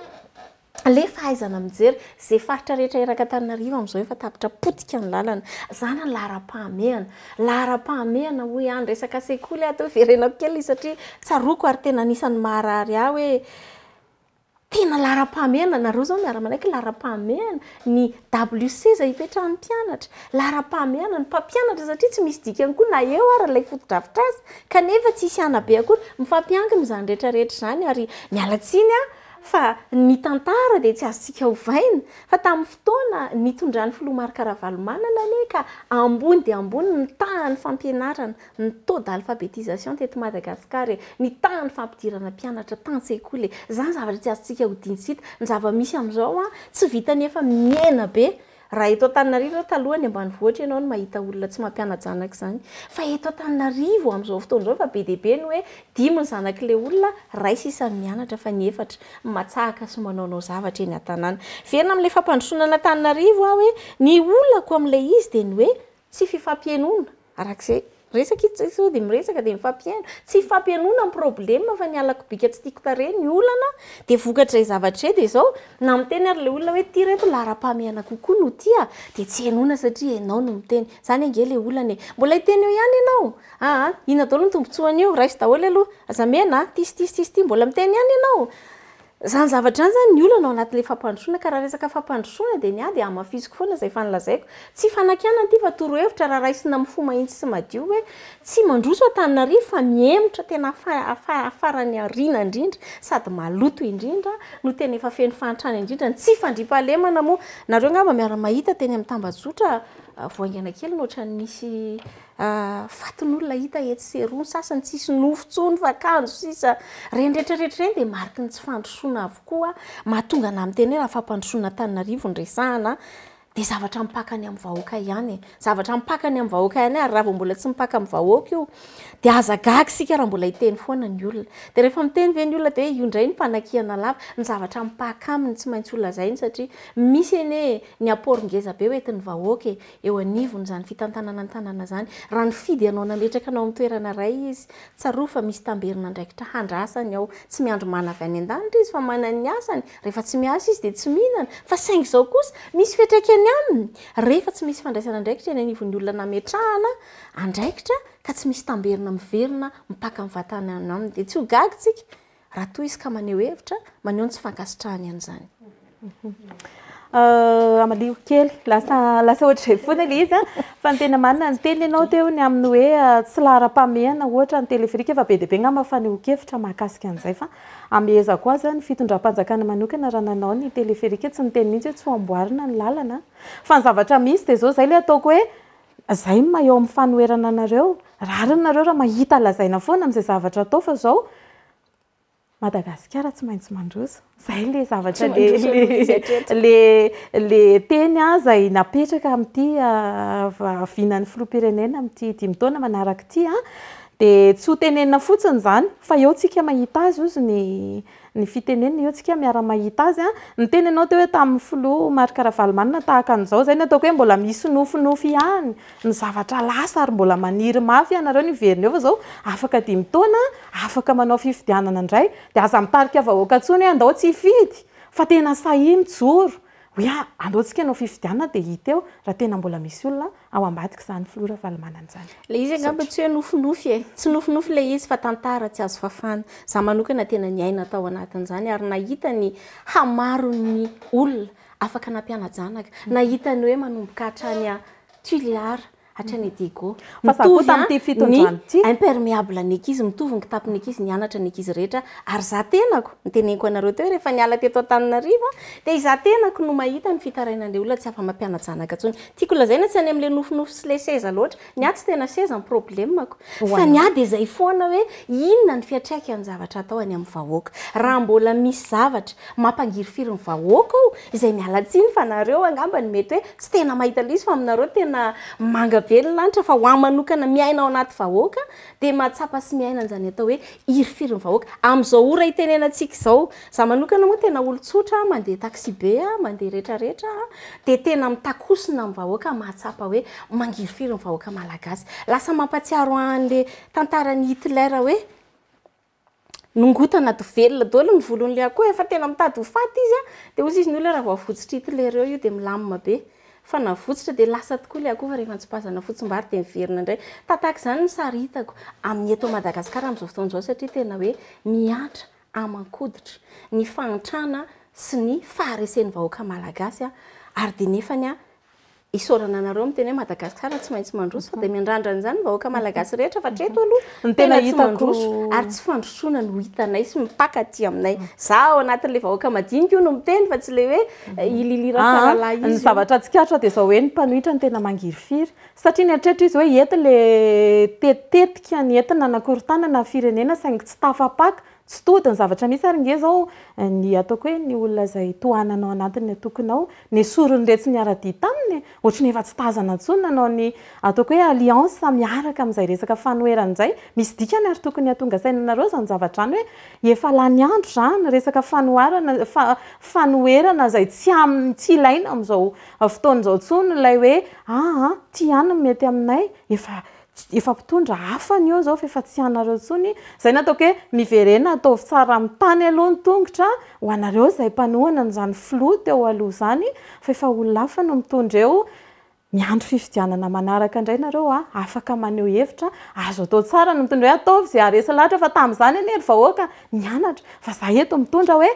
ilay fahaizana mijery izay faritra rehetra erak'Antananarivo amin'izao efa tapitra potika ny lalana. Izany ny laharam-pahamehana. Laharam-pahamehana hoy aho ny resaka sekoly aho teo hiverenako kely satria tsaroako ary tena anisan'ny maharary ahy hoe Tena laharam-pahamehana, nareo zao miara-manaiky laharam-pahamehana ny WC izay ipetrahan'ny mpianatra, laharam-pahamehana ny mpampianatra satria tsy misy dikany koa na eo ary ilay fotodrafitrasa kanefa tsisy hanabe akory, mifampiankina izany rehetra rehetra izany ary miala tsiny aho fa ny tantara dia tsy azontsika ovaina fa tamin'ny fotoana nitondran'ny filoha Marc Ravalomanana anie ka ambony dia ambony ny tahan'ny fampianarana ny taux d'alphabétisation teto Madagascar e, ny tahan'ny fampidirana mpianatra tan-tsekoly e, izany zavatra tsy azontsika hodian-tsy hita, ny zava-misy amin'izao an, tsy vitan'ny efa mihena be, raha eto Antananarivo izao taloha any ambanivohitra ianao no mahita olona tsy mampiana-janaka izany, fa eto Antananarivo amin'izao fotoana izao efa be dia be ny hoe dimy ny zanak'ilay olona, iray sisa no mianatra fa ny efatra matsahaka sy manaonao zavatra eny an-tanàna. Miverina amin'ilay fampandrosoana an'Antananarivo aho hoe, ny olako amin'ilay izy dia ny hoe Tsy fifampihenoana, araka izay resaka ito sao dia miresaka dia mifampihaino. Tsy fifampihenoana ny problème fa ny halako bika tsy tiako tarehy ny olana dia vokatr'izay zavatra izay dia izao na miteny ary ilay olona hoe ity reto laharam-pahamehana kokoa no tia dia tsy henoina satria ianao no miteny. Izany ange ilay olana e. Mbola hiteny eo ihany ianao? Aa inona daholo ny tombotsoan'io? Raiso daholo aloha. Aza mena a, ity sy ity sy ity sy ity. Mbola miteny ihany ianao? Izany zavatra izany izany ny olana ao anatin'ilay fampandrosoana ka raha resaka fampandrosoana dia ny ahy dia hamafisiko foana izay efa nolazaiko. Tsy fanakianana ity fa torohevitra raha raisina amin'ny fo mahitsy sy madio hoe tsy mandroso Antananarivo fa mihemotra tena farany aoriana indrindra sady maloto indrindra no tena efa feno fahantrana indrindra ny tsy fandriampahalemana moa nareo angamba miara-mahita teny amin'ny tambajotra vao haingana kely no ohatran'ny nisy Fatin'olona hita etsy sy eroa, ny sasany tsisy nofo intsony fa akanjo sisa. Ireny rehetra rehetra ireny dia mariky ny tsy fandrosoana avokoa. Mahatonga anà miteny hoe raha fampandrosoana Antananarivo no resahana dia zavatra mipaka any amin'ny vahoaka ihany e. Zavatra mipaka any amin'ny vahoaka ihany ary raha vao mbola tsy mipaka amin'ny vahoaka io dia aza gaga isika raha mbola hiteny foana ny olona. Dia rehefa miteny ve ny olona dia hoe io indray no mpanakiana lava. Ny zavatra mipaka aminy tsy maintsy ho lazainy satria misy anie ny apport ngeza be hoentin'ny vahoaka e, eo anivon'izany fitantanana ny tanàna izany. Raha nifidy anao nametraka anao amin'ny toerana iray izy, tsarovy fa misy tamberin'andraikitra handrasany ao. Tsy miandry mana avy any an-danitra izy fa manana ny asany. Rehefa tsy miasa izy dia tsy mihinana. Fa saingy izao kosa, misy fiantraikany aminy rehefa tsy misy fandraisana andraikitra eny anivon'ny olona nametrahana andraikitra ka tsy misy tamberina miverina mipaka amin'ny vatana aminy. Dia tsy ho gaga isika raha toa izy ka maneho hevitra, maneho ny tsy fankasitrahany an'izany. Amaliako kely, lasa lasa ohatr'izay foana ilay izy an, fa ny tena marina, niteny ianao teo ny amin'ny hoe tsy laharam-pahamehana ohatra ny téléphérique fa be dia be angamba fanehoan-kevitra mahakasika an'izay fa amehezako azy ny fitondram-panjakana manokana raha nanao ny téléphérique tsy niteny mihitsy hoe tsy ho amboarina ny lalana fa ny zavatra misy dia izao, izay ilay ataoko hoe izay no maha eo amin'ny fanoherana anareo, rariny nareo raha mahita lazaina foana amin'izay zavatra atao fa izao Madagasikara tsy maintsy mandroso. Izay ilay zavatra ilay ilay teny izay napetraka amin'ity vinan'ny filoham-pirenena amin'ity dimy taona manaraka ity. Dia tsy ho tenenina fotsiny izany fa eo tsika mahita azy hozy ny ny fitenenana, eo tsika miara-mahita azy. Niteny ianao teo hoe tamin'ny filoha Marc Ravalomanana tahaka an'izao, izay no ataoko hoe mbola misy nofinofy ihany. Ny zavatra lasa ary mbola maniry mafy ianareo ny hiverina eo fa zao afaka dimy taona afaka manao fifidianana indray dia aza mitarika vahoaka intsony hoe andao tsy hifidy fa tena sahia mijoro hoe andao tsika hanao fifidianana dia hita eo raha tena mbola misy olona ao ambadika izany filoha Ravalomanana izany. Ilay izy angamba tsy hoe nofinofy e! Tsy nofinofy ilay izy fa tantara tsy azo fafana. Za manokana tena niaina tao anatin'izany ary nahita ny hamaron'ny olona afaka nampiana-janaka, nahita ny hoe manomboka hatrany a Tuléar hatrany Diego. Fa za koa tamin'ity fitondrana ity. Ny imperméable ny ankizy, mitovy ny kitapon'ny ankizy, nianatra ny ankizy rehetra. Ary za tenako, noteneniko anareo teo rehefa niala teto Antananarivo aho, dia izaho tenako no mahita ny fitarainan'ilay olona tsy afa-mampiana-janaka intsony. Tiako lazaina tsy any amin'ilay nofinofy sy ilay seza loatra. Ny ahy tsy tena seza ny problème-ko. Fa ny ahy dia izay foana hoe inona ny fiantraikan'ny zavatra atao any amin'ny vahoaka. Raha mbola misy zavatra mampangirifiry ny vahoaka ao, izay miala tsiny fa nareo angamba no mety hoe tsy tena mahita ilay izy fa aminareo tena manga be ny lanitra fa ho ahy manokana miaina ao anaty vahoaka dia mahatsapa sy miaina an'izany atao hoe hirifiry ny vahoaka amin'izao ora itenenantsika izao. Za manokana moa tena olon-tsotra mandeha taxi be aho, mandeha retraretra aho dia tena mitakosina amin'ny vahoaka mahatsapa hoe mangirifiry ny vahoaka malagasy. Lasa mampatsiaro ahy an'ilay tantaran'i Hitler hoe Nongotana dovelina daholo ny volon'ilay akoho, efa tena mitady ho faty izy an, dia hozy izy ny olona raha vao avotsitr'i Hitler eo io dia milamina be. Fa navotsitra dia lasa tokoa ilay akoho fa rehefa nitsipazana fotsimbary dia niverina indray. Tahaka izany ny sary hitako amin'ny eto Madagasikara amin'izao fotoana izao satria tena hoe mihatra aman-koditra ny fahantrana sy ny faharesen'ny vahoaka malagasy ary dia nefany Isaorana anareo miteny hoe Madagasikara tsy maintsy mandroso fa dia miandrandra an'izany ny vahoaka malagasy rehetra fa hatreto aloha Ny tena tena tsy hitako mandroso ary tsy fandrosoana no hitanay sy mipaka aty aminay. Za ao anatin'ilay vahoaka madinika io no miteny fa tsy ilay hoe i Lily Aa, Rafaralahy ny izy io. zavatra tsikaritra dia izao hoe ny mpanohitra no tena mangirifiry satria nieritreritra izy hoe eto ilay tetitetika ny entina hanakorontanana ny firenena saingy tsy tafapaka Tsy tody ny zavatra misy ary nge zao ny ataoko hoe ny olona izay tohanana ao anatin'ny antokonao nesorin'iretsy niara-dia taminy e! Ohatry ny efa tsy tazana intsony nanao ny ataoko hoe alliance miaraka amin'izay resaka fanoherana izay, misy dikany ary tokony hahatonga saina anareo izany zavatra izany hoe efa lany andro izany resaka fanoharana fanoherana izay tsy am tsy ilaina amin'izao fotoana izao intsony ilay hoe aa ity ihany no mety aminay efa Efa mpitondra hafa ny eo zao fa efa tsy anareo intsony, zay no ataoko hoe miverena ataovy tsara amin'ny tany aloha ny tongotra ho anareo izay mpanohana an'izany filoha teo aloha izany fa efa olona hafa no mitondra eo, miandry fifidianana manaraka indray nareo a, afaka maneho hevitra, azo atao tsara ny mitondra hoe ataovy izay haharesy lahatra fa tamin'izany anie ry vahoaka nianatra fa za eto mitondra hoe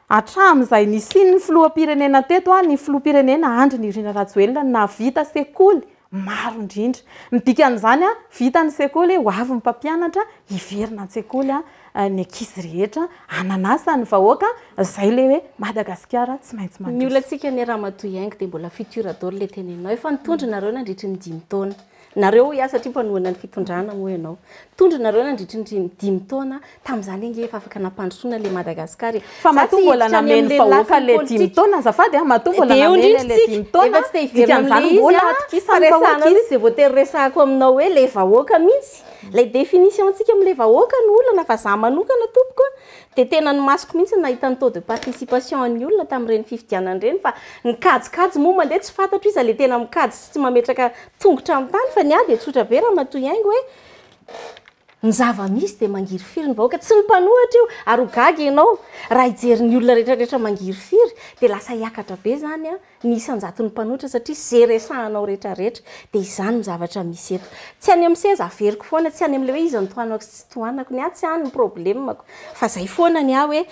hatramin'izay nisian'ny filoham-pirenena teto a, ny filoham-pirenena Andry Nirina Rajoelina no nahavita sekoly Maro indrindra. Ny dikan'izany, vita ny sekoly, ho avy ny mpampianatra, hiverina an-tsekoly ny ankizy rehetra, hanan'asa ny vahoaka, izay ilay hoe Madagasikara tsy maintsy Ny mandroso. olantsika anie Ramatoa Haingo dia mbola futur daholo ilay teneninao. Efa nitondra nareo nandritry ny dimy taona. Nareo hoy aho satria mpanohana ny fitondrana moa ianao. Nitondra nareo nandritry ny 5 taona, tamin'izany ange efa afaka nampandrosoana ilay Madagascar e. Fa matoa mbola nameno vahoaka ilay 5 taona azafady a, matoa mbola nameno ilay 5 taona, dikan'izany mbola atokisan'ny vahoaka izy. Dia voatery resahako aminao hoe ilay vahoaka mihitsy, ilay définition-ntsika amin'ilay vahoaka no olana fa za manokana tompoko a, dia tena ny masoko mihitsy no nahita ny taux de participation an'ny olona tamin'ireny fifidianana ireny fa ny kajikajy moa mandeha tsy fantatro iza ilay tena mikajy sy tsy mametraka tongotra amin'ny tany fa ny ahy dia tsotra be ramatoa Haingo hoe ny zava-misy dia mangirifiry ny vahoaka, tsy ny mpanohitra io ary ho gaga ianao raha hijery ny olona rehetrarehetra mangirifiry dia lasa hiakatra be izany ny isan-jaton'ny mpanohitra satria ze resahanao rehetrarehetra dia izany no zavatra misy eto. Tsy any amin'ny seza averiko foana, tsy any amin'ilay hoe iza no tohanako sy tsy tohanako, ny ahy tsy any ny problème-ko fa zay foana ny ahy hoe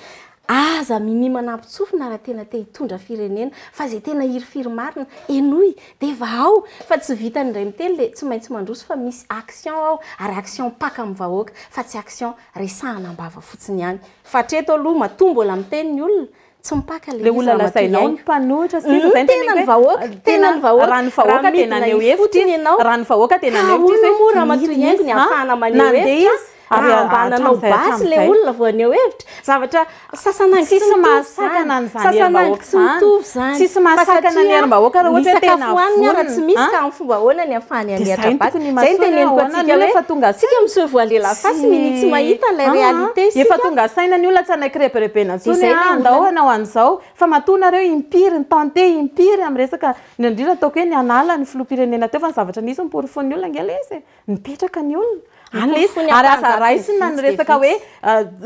aza minia manampin-tsofina raha tena te hitondra firenena fa ze tena hirifiry marina henoy dia vahao fa tsy vitan'ny indray miteny le tsy maintsy mandroso fa misy action ao ary action mipaka amin'ny vahoaka fa tsy action resahana am-bava fotsiny ihany fa hatreto aloha matoa mbola miteny ny olona Tsy mipaka ilay izy olona lazainao ny mpanohitra sisa zay tena ny vahoaka tena ny vahoaka raha ny vahoaka dia naneho hevitra izy raha ny vahoaka dia naneho hevitra izy moa ramatoa Haingo ny ahafahana maneho hevitra raha mba nanao basy ilay olona vao haneho hevitra zavatra sasanangy tsisy mahasakana an'izany herim-bahoaka tsy mitovy izany tsisy mahasakana ny herim-bahoaka raha ohatra hoe tena sakafo hohaniny ara tsy misy ka amin'ny fomba ahoana ny ahafahany hametra basy zay no teneniko antsika hoe efa tonga tsika mi se voiler la face minia tsy mahita ilay réalité isika efa tonga saina ny olona tsy hanaiky rebirebena intsony hoe andao hanao an'izao fa matoa nareo impiry ni-tenter impiry amin'ny resaka indrindra indrindra ataoko hoe ny hanala ny filoham-pirenena teo fa ny zavatra nisy noporofoin'ny olona ange ilay izy e nipetraka ny olona any ilay izy ary aza raisina ny resaka hoe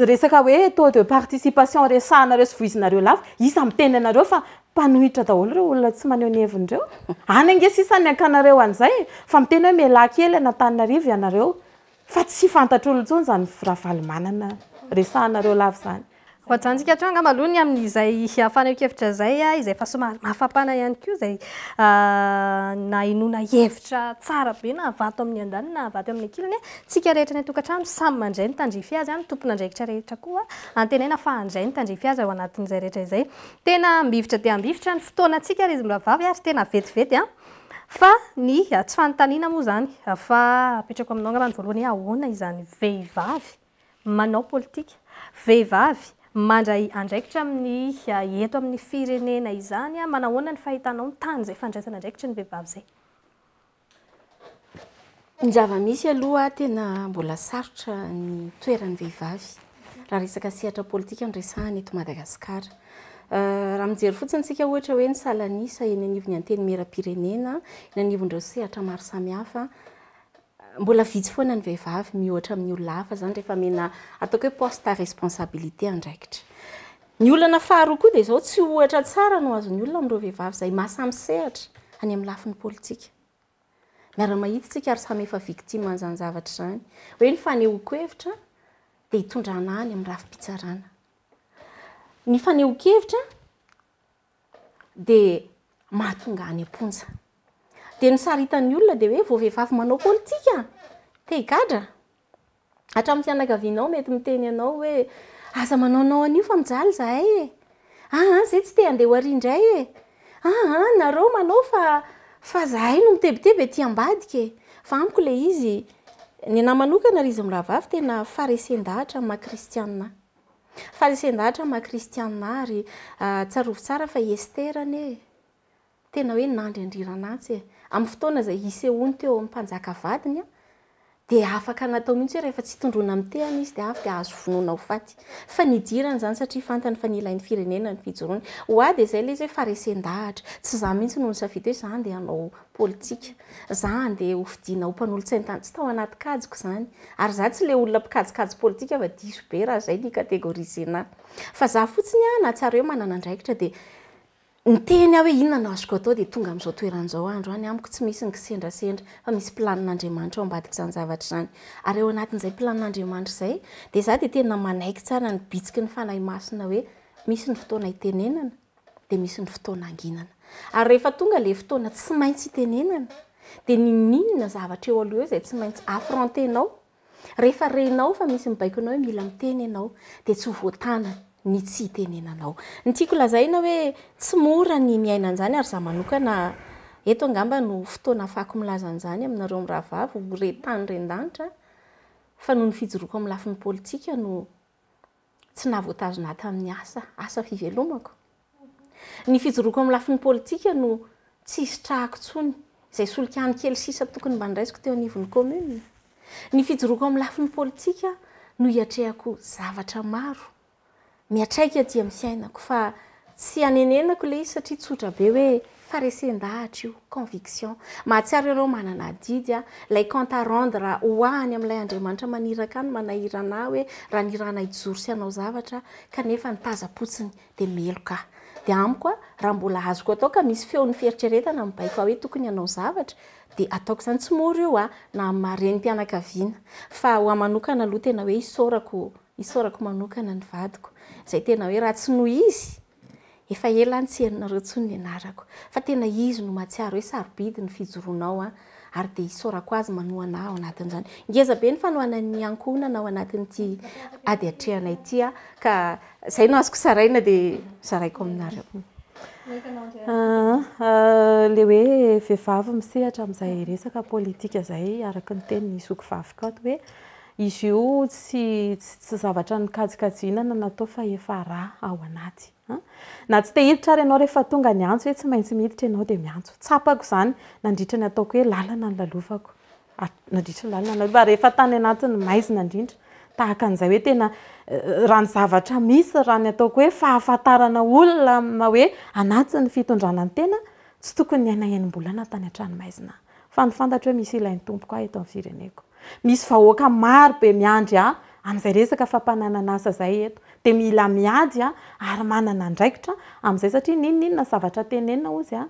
resaka hoe taux de participation resahanareo sy voizinareo lava iza miteny anareo fa mpanohitra daholo ireo olona tsy maneho ny heviny ireo any ange sisa ny ankanareo an'izay e fa miteny hoe mialà kely an'Antananarivo ianareo fa tsy fantatr'olona intsony izany Ravalomanana resahanareo lava izany. Ho ajanontsika hatreo angamba aloha ny amin'izay fanehoan-kevitra izay, izay efa somary mafampana ihany koa, izay nahenoana hevitra tsara be na vato amin'ny andaniny na vato amin'ny ankilany. Tsika rehetra any an-tokantrano samy mandray ny tandrify azy, ny tompon'andraikitra rehetra koa antenaina fa handray ny tandrify azy ao anatin'izay rehetra izay. Tena ambivitra dia ambivitra ny fotoanantsika ry izy mirahavavy ary tena vetivety an! Fa ny tsy fanontaniana moa izany fa apetrako aminao angamba ny voalohany hoe ahoana izany vehivavy manao politika, vehivavy mandray andraikitra amin'ny eto amin'ny firenena izany, manahoana ny fahitanao ny tany izay fandraisana andraikitry ny vehivavy izay? Ny zava-misy aloha tena mbola sarotra ny toeran'ny vehivavy raha resaka sehatra politika no resahana eto Madagasikara. Raha mijery fotsiny isika ohatra hoe ny salan'isa eny anivon'ny antenimieram-pirenena, eny anivon'ireo sehatra maro samihafa, Mbola vitsy foana ny vehivavy miohatra amin'ny olona hafa izany rehefa omena ataoko hoe poste à responsabilité andraikitra. Ny olana faharoa koa dia izao, tsy ohatra tsara no azon'ny olona amin'ireo vehivavy izay maha samy sehatra any amin'ny lafiny politika. Miara-mahita isika ary samy efa victime an'izany zavatra izany. Hoe ny fanehoako hevitra dia hitondrana any amin'ny rafi-pitsarana. Ny fanehoan-kevitra dia mahatonga any am-ponja. Dia ny saritan'ny olona dia hoe vao vehivavy manao politika, te higadra. Hatramin'ny fianakavianao mety miteny anao hoe aza manaonao an'io fa mijaly izahay e. Aa zay tsy te handeha ho ary indray e. Aa nareo manao fa fa zahay no mitebiteby aty ambadika e. Fa amiko ilay izy, ny anahy manokana ry izy mirahavavy tena faharesen-dahatra amin'ny maha kristianina ahy. Faharesen-dahatra maha kristianina ahy ary tsarovy tsara fa i Estera anie tena hoe nandry andriran'antsy e. Amin'ny fotoana izay hisehoany teo amin'ny mpanjaka vadiny dia afaka natao mihitsy hoe rehefa tsy tondroina amin'ny tehana izy dia avy dia azo vonoina ho faty. Fa nidirany izany satria fantany fa nilain'ny firenena ny fijoroany. Ho ahy dia izay ilay izy hoe faharesen-dahatra. Tsy izaho mihitsy no nisafidy hoe izaho andeha hanao politika. Za andeha ho fidiana ho mpanolotsain-tany, tsy tao anaty kajiko izany. Ary za tsy ilay olona mpikajikajy politika fa diso be raha izay ny hi-categoriser-na ahy. Fa za fotsiny aho nahatsiaro hoe manana andraikitra dia niteny aho hoe inona no azoko atao dia tonga amin'izao toerana izao aho androany. Amiko tsy misy ny kisendrasendra fa misy planin'Andriamanitra ao ambadik'izany zavatra izany. Ary ao anatin'izay planin'Andriamanitra izay dia za dia tena manaiky tsara ny bitsiky ny Fanahy Masina hoe misy ny fotoana itenenana, dia misy ny fotoana hanginana. Ary rehefa tonga ilay fotoana tsy maintsy itenenana, dia n'inon'inona zavatra eo aloha eo izay tsy maintsy affronter-nao, rehefa renao fa misy mibaiko anao hoe mila miteny ianao, dia tsy ho voatana ny tsy hitenenanao. Ny tiako lazaina hoe tsy mora ny miaina an'izany ary izaho manokana Eto angamba no fotoana ahafahako milaza an'izany aminareo mirahavavy ho re tany ren-danitra fa noho ny fijoroako amin'ny lafiny politika no tsy nahavoatazona ahy tamin'ny asa, asa fivelomako. Ny fijoroako amin'ny lafiny politika no tsy hisitrahako intsony izay solika any kely sisa tokony mba noraisiko teo anivon'ny commune. Ny fijoroako amin'ny lafiny politika no hiatrehako zavatra maro miatraika aty amin'ny fiainako fa tsy hanenenako ilay izy satria tsotra be hoe faharesen-dahatra io, conviction. Mahatsiaro ianao manana adidy a, ilay compte à rendre ho ahy any amin'ilay Andriamanitra maniraka ahy no manahirana ahy hoe raha nirahana hijoro sy hanao zavatra kanefa nitazam-potsiny dia meloka aho. Dia amiko a, raha mbola azoko atao ka misy feon'ny fieritreretana mibaiko ahy hoe tokony hanao zavatra dia ataoko izany. Tsy mora io a, na amin'ny maha renim-pianakaviana. Fa ho ahy manokana aloha tena hoe isaorako Isaorako manokana ny vadiko, izay tena hoe raha tsy noho izy, efa ela aho tsy henonareo intsony ny anarako. Fa tena izy no mahatsiaro hoe sarobidy ny fijoroanao an, ary dia isaorako azy manohana ahy ao anatin'izany. Ngeza be ny fanohanan'ny ankohonana ao anatin'ity ady atrehanay ity an, ka izay no azoko zaraina dia zaraiko aminareo. Ilay hoe vehivavy misehatra amin'izay resaka politika izay araka ny tenin'ny zoky vaviko ato hoe Izy io tsy tsy zavatra nikajikajiana na natao fa efa rà ao anaty an! Na tsy te hiditra ary ianao rehefa tonga ny antso hoe tsy maintsy miditra ianao dia miantso. Tsapako izany nandritra ny ataoko hoe lalana nolalovako, nandritra ny lalana nolalovako, rehefa tany anatin'ny maizina indrindra, tahaka an'izay hoe tena raha ny zavatra misy, raha ny ataoko hoe fahafantarana olona amina hoe anatin'ny fitondrana ny tena, tsy tokony niaina enim-bolana tany an-tranomaizina aho. Fa ny fantatro hoe misy ilain'ny tompoko ahy eto amin'ny fireneko. Misy vahoaka maro be miandry ahy amin'izay resaka fampananan'asa izay eto. Dia mila miady aho ary manana andraikitra amin'izay satria n'inon'inona zavatra tenenina hozy aho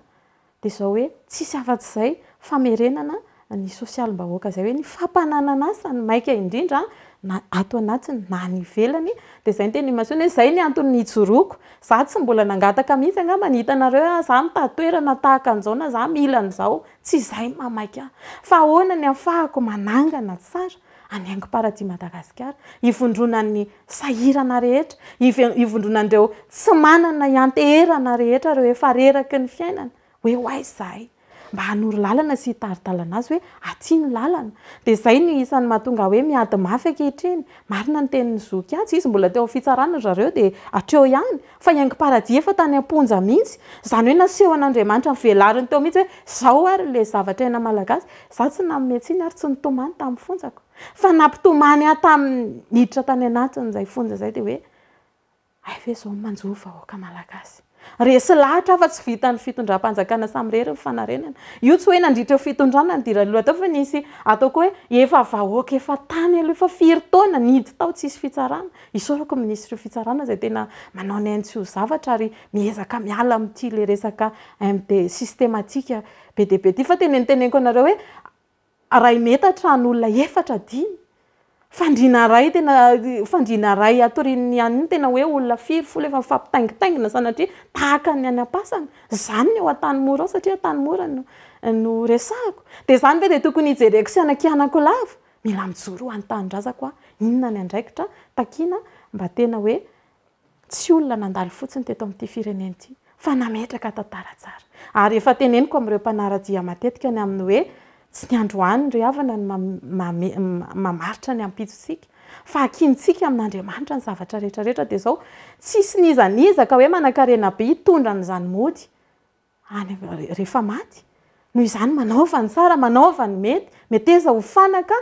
dia izao hoe tsisy afa-tsy izay famerenana ny sosialim-bahoaka izay hoe ny fampananan'asa no maika indrindra na ato anatiny na any ivelany. Dia izay no teny imasoana hoe izay ny antony nijoroako. Izaho tsy mbola nangataka mihitsy angamba ny hitanareo hoe izaho mitady toerana tahaka an'izao na izaho mila an'izao. Tsy izay no mahamaika ahy. Fa ahoana ny ahafahako manangana tsara an'i Haingo Paradis Madagasikara, hivondronan'ny sahirana rehetra, hivondronan'ireo tsy manana hianteherana rehetra, ireo efa reraky ny fiainana, hoe ho aiza izahay? Mba hanoro lalana sy hitari-dalana azy hoe aty ny lalana. Dia izay no isan'ny mahatonga ahy hoe miady mafy ankehitriny. Marina ny tenin'i zoky atsy, izy mbola teo amin'ny fitsarana ry zareo dia hatreo ihany. Fa i Haingo Paradis efa tany am-ponja mihitsy. Izany hoe nasehon'Andriamanitra novelariny teo mihitsy hoe izao ary ilay zavatra iainan'ny Malagasy. Izaho tsy nanome tsiny ary tsy nitomany tamin'ny fonjako. Fa nampitomany ahy tamin'ny niditra tany anatin'izay fonja izay dia hoe hay ve izao ny manjo ny vahoaka Malagasy. Resy lahatra aho fa tsy vitan'ny fitondram-panjakana samirery ny fanarenana. Io tsy hoe nandritra io fitondrana nidiran'ny loha tao fa nisy ataoko hoe efa vahoaka efa tany aloha efa firy taona nihidy tao tsisy fitsarana. Isaorako ny minisitry ny fitsarana izay tena manao ny ainy tsy ho zavatra ary miezaka miala amin'ity le resaka MD systématique be dia be ity fa teneniteneniko anareo hoe iray metatra an'olona efatra dimy fandriana iray tena fandriana iray atorian'ny an'iny tena hoe olona firy folo efa mifampitaingitaingina sanatria tahaka ny any am-pasana izany ny ao Antanimora ao satria Antanimora no no resahako dia izany ve dia tokony hijereko sy hanakianako lava Mila mijoro ho an'ny tanindrazako aho, inona ny andraikitra takiana mba tena hoe tsy olona nandalo fotsiny teto amin'ity firenena ity fa nametraka tantara tsara. Ary efa teneniko amin'ireo mpanara-dia matetika ny amin'ny hoe tsy ny androany ry havana no mamaritra ny ampitsontsika fa akintsika amin'Andriamanitra ny zavatra rehetra rehetra dia izao tsisy n'iza n'iza ka hoe manankarena be hitondra an'izany mody any rehefa maty. Noho izany manaova ny tsara, manaova ny mety, meteza ho fanaka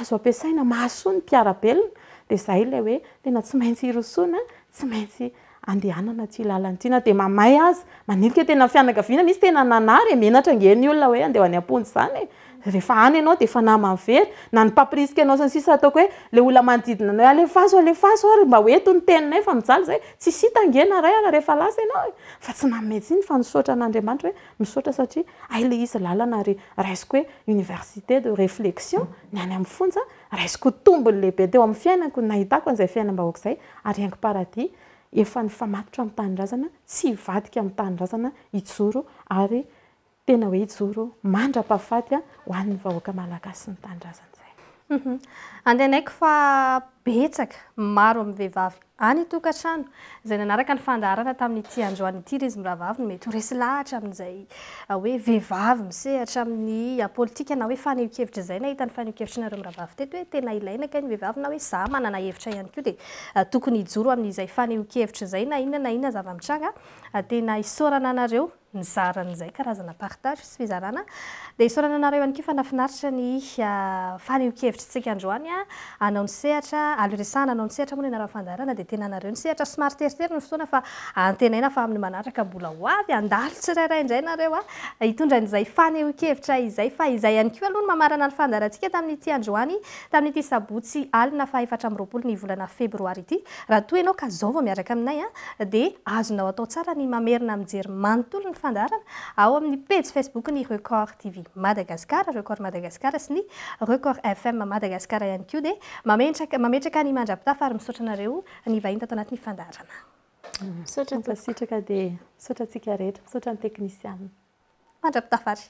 azo ampiasaina mahasoa ny mpiara-belona. Dia izay ilay hoe tena tsy maintsy hirosoana, tsy maintsy andehanana ity lalana ity na dia mamay aza. Manilika tena fianakaviana, misy tena nanary e, menatra ange ny olona hoe andeha ho any am-ponja izany e. Rehefa any ianao dia efa naman'ny very, na ny mpampirisika anao sy ny sisa ataoko hoe ilay olona manodidina anao hoe alefaso alefaso ary mba ho eto ny teninay fa mijaly izay, tsisy hita ange na ray ara rehefa lasa ianao e! Fa tsy nanome tsiny fa nisaotra an'Andriamanitra hoe misaotra satria hay ilay izy lalana ary raisiko hoe université de réflexion ny any amin'ny fonja, raisiko ho tombony lehibe teo amin'ny fiainako ny nahitako an'izay fiainam-bahoaka izay ary haingo paradis efa nifamatotra amin'ny tanindrazana, tsy hivadika amin'ny tanindrazana, hijoro ary Tena hoe hijoro mandra-pahafaty ho an'ny vahoaka malagasy sy ny tanindrazana izay. Antenaiko fa betsaka, maro amin'ny vehivavy any an-tokantrano izay nanaraka ny fandaharana tamin'ity androany ity ry izy mirahavavy no mety ho resy lahatra amin'izay hoe vehivavy misehatra amin'ny politika na hoe fanehoan-kevitra izay. Nahita ny fanehoan-kevitry nareo mirahavavy teto hoe tena ilaina kay ny vehivavy na hoe za manana hevitra ihany koa dia tokony hijoro amin'izay fanehoan-kevitra izay na inona na inona zava-mitranga. Tena isaorana anareo nizara an'izay karazana partage sy fizarana. Dia isaorana anareo ihany koa fa nahafinaritra ny fanehoan-kevitritsika androany. Anao ny sehatra, alo resahana anao ny sehatra moa ny anaran'ny fandaharana dia tena anareo ny sehatra. Somary teritery ny fotoana fa antenaina fa amin'ny manaraka mbola ho avy handalo tsirairay indray nareo hitondra an'izay fanehoan-kevitra izay. Fa izay ihany koa aloha no mamarana ny fandaharantsika tamin'ity androany, tamin'ity sabotsy alina faha 24 ny volana febroary ity. Raha toa ianao ka izao vao miaraka aminay dia azonao atao tsara ny mamerina mijery manontolo ny fandaharana ao amin'ny pejy Facebook ny Record TV Madagascar, Record Madagascar sy ny Record FM Madagascar ihany koa dia mametraka mametraka ny mandra-pitafa ary misaotra anareo ny vahiny tato anatin'ny fandaharana. Misaotra tompoko. Mankasitraka dia misaotra antsika rehetra, misaotra ny teknisianina. Mandra-pitafa ary.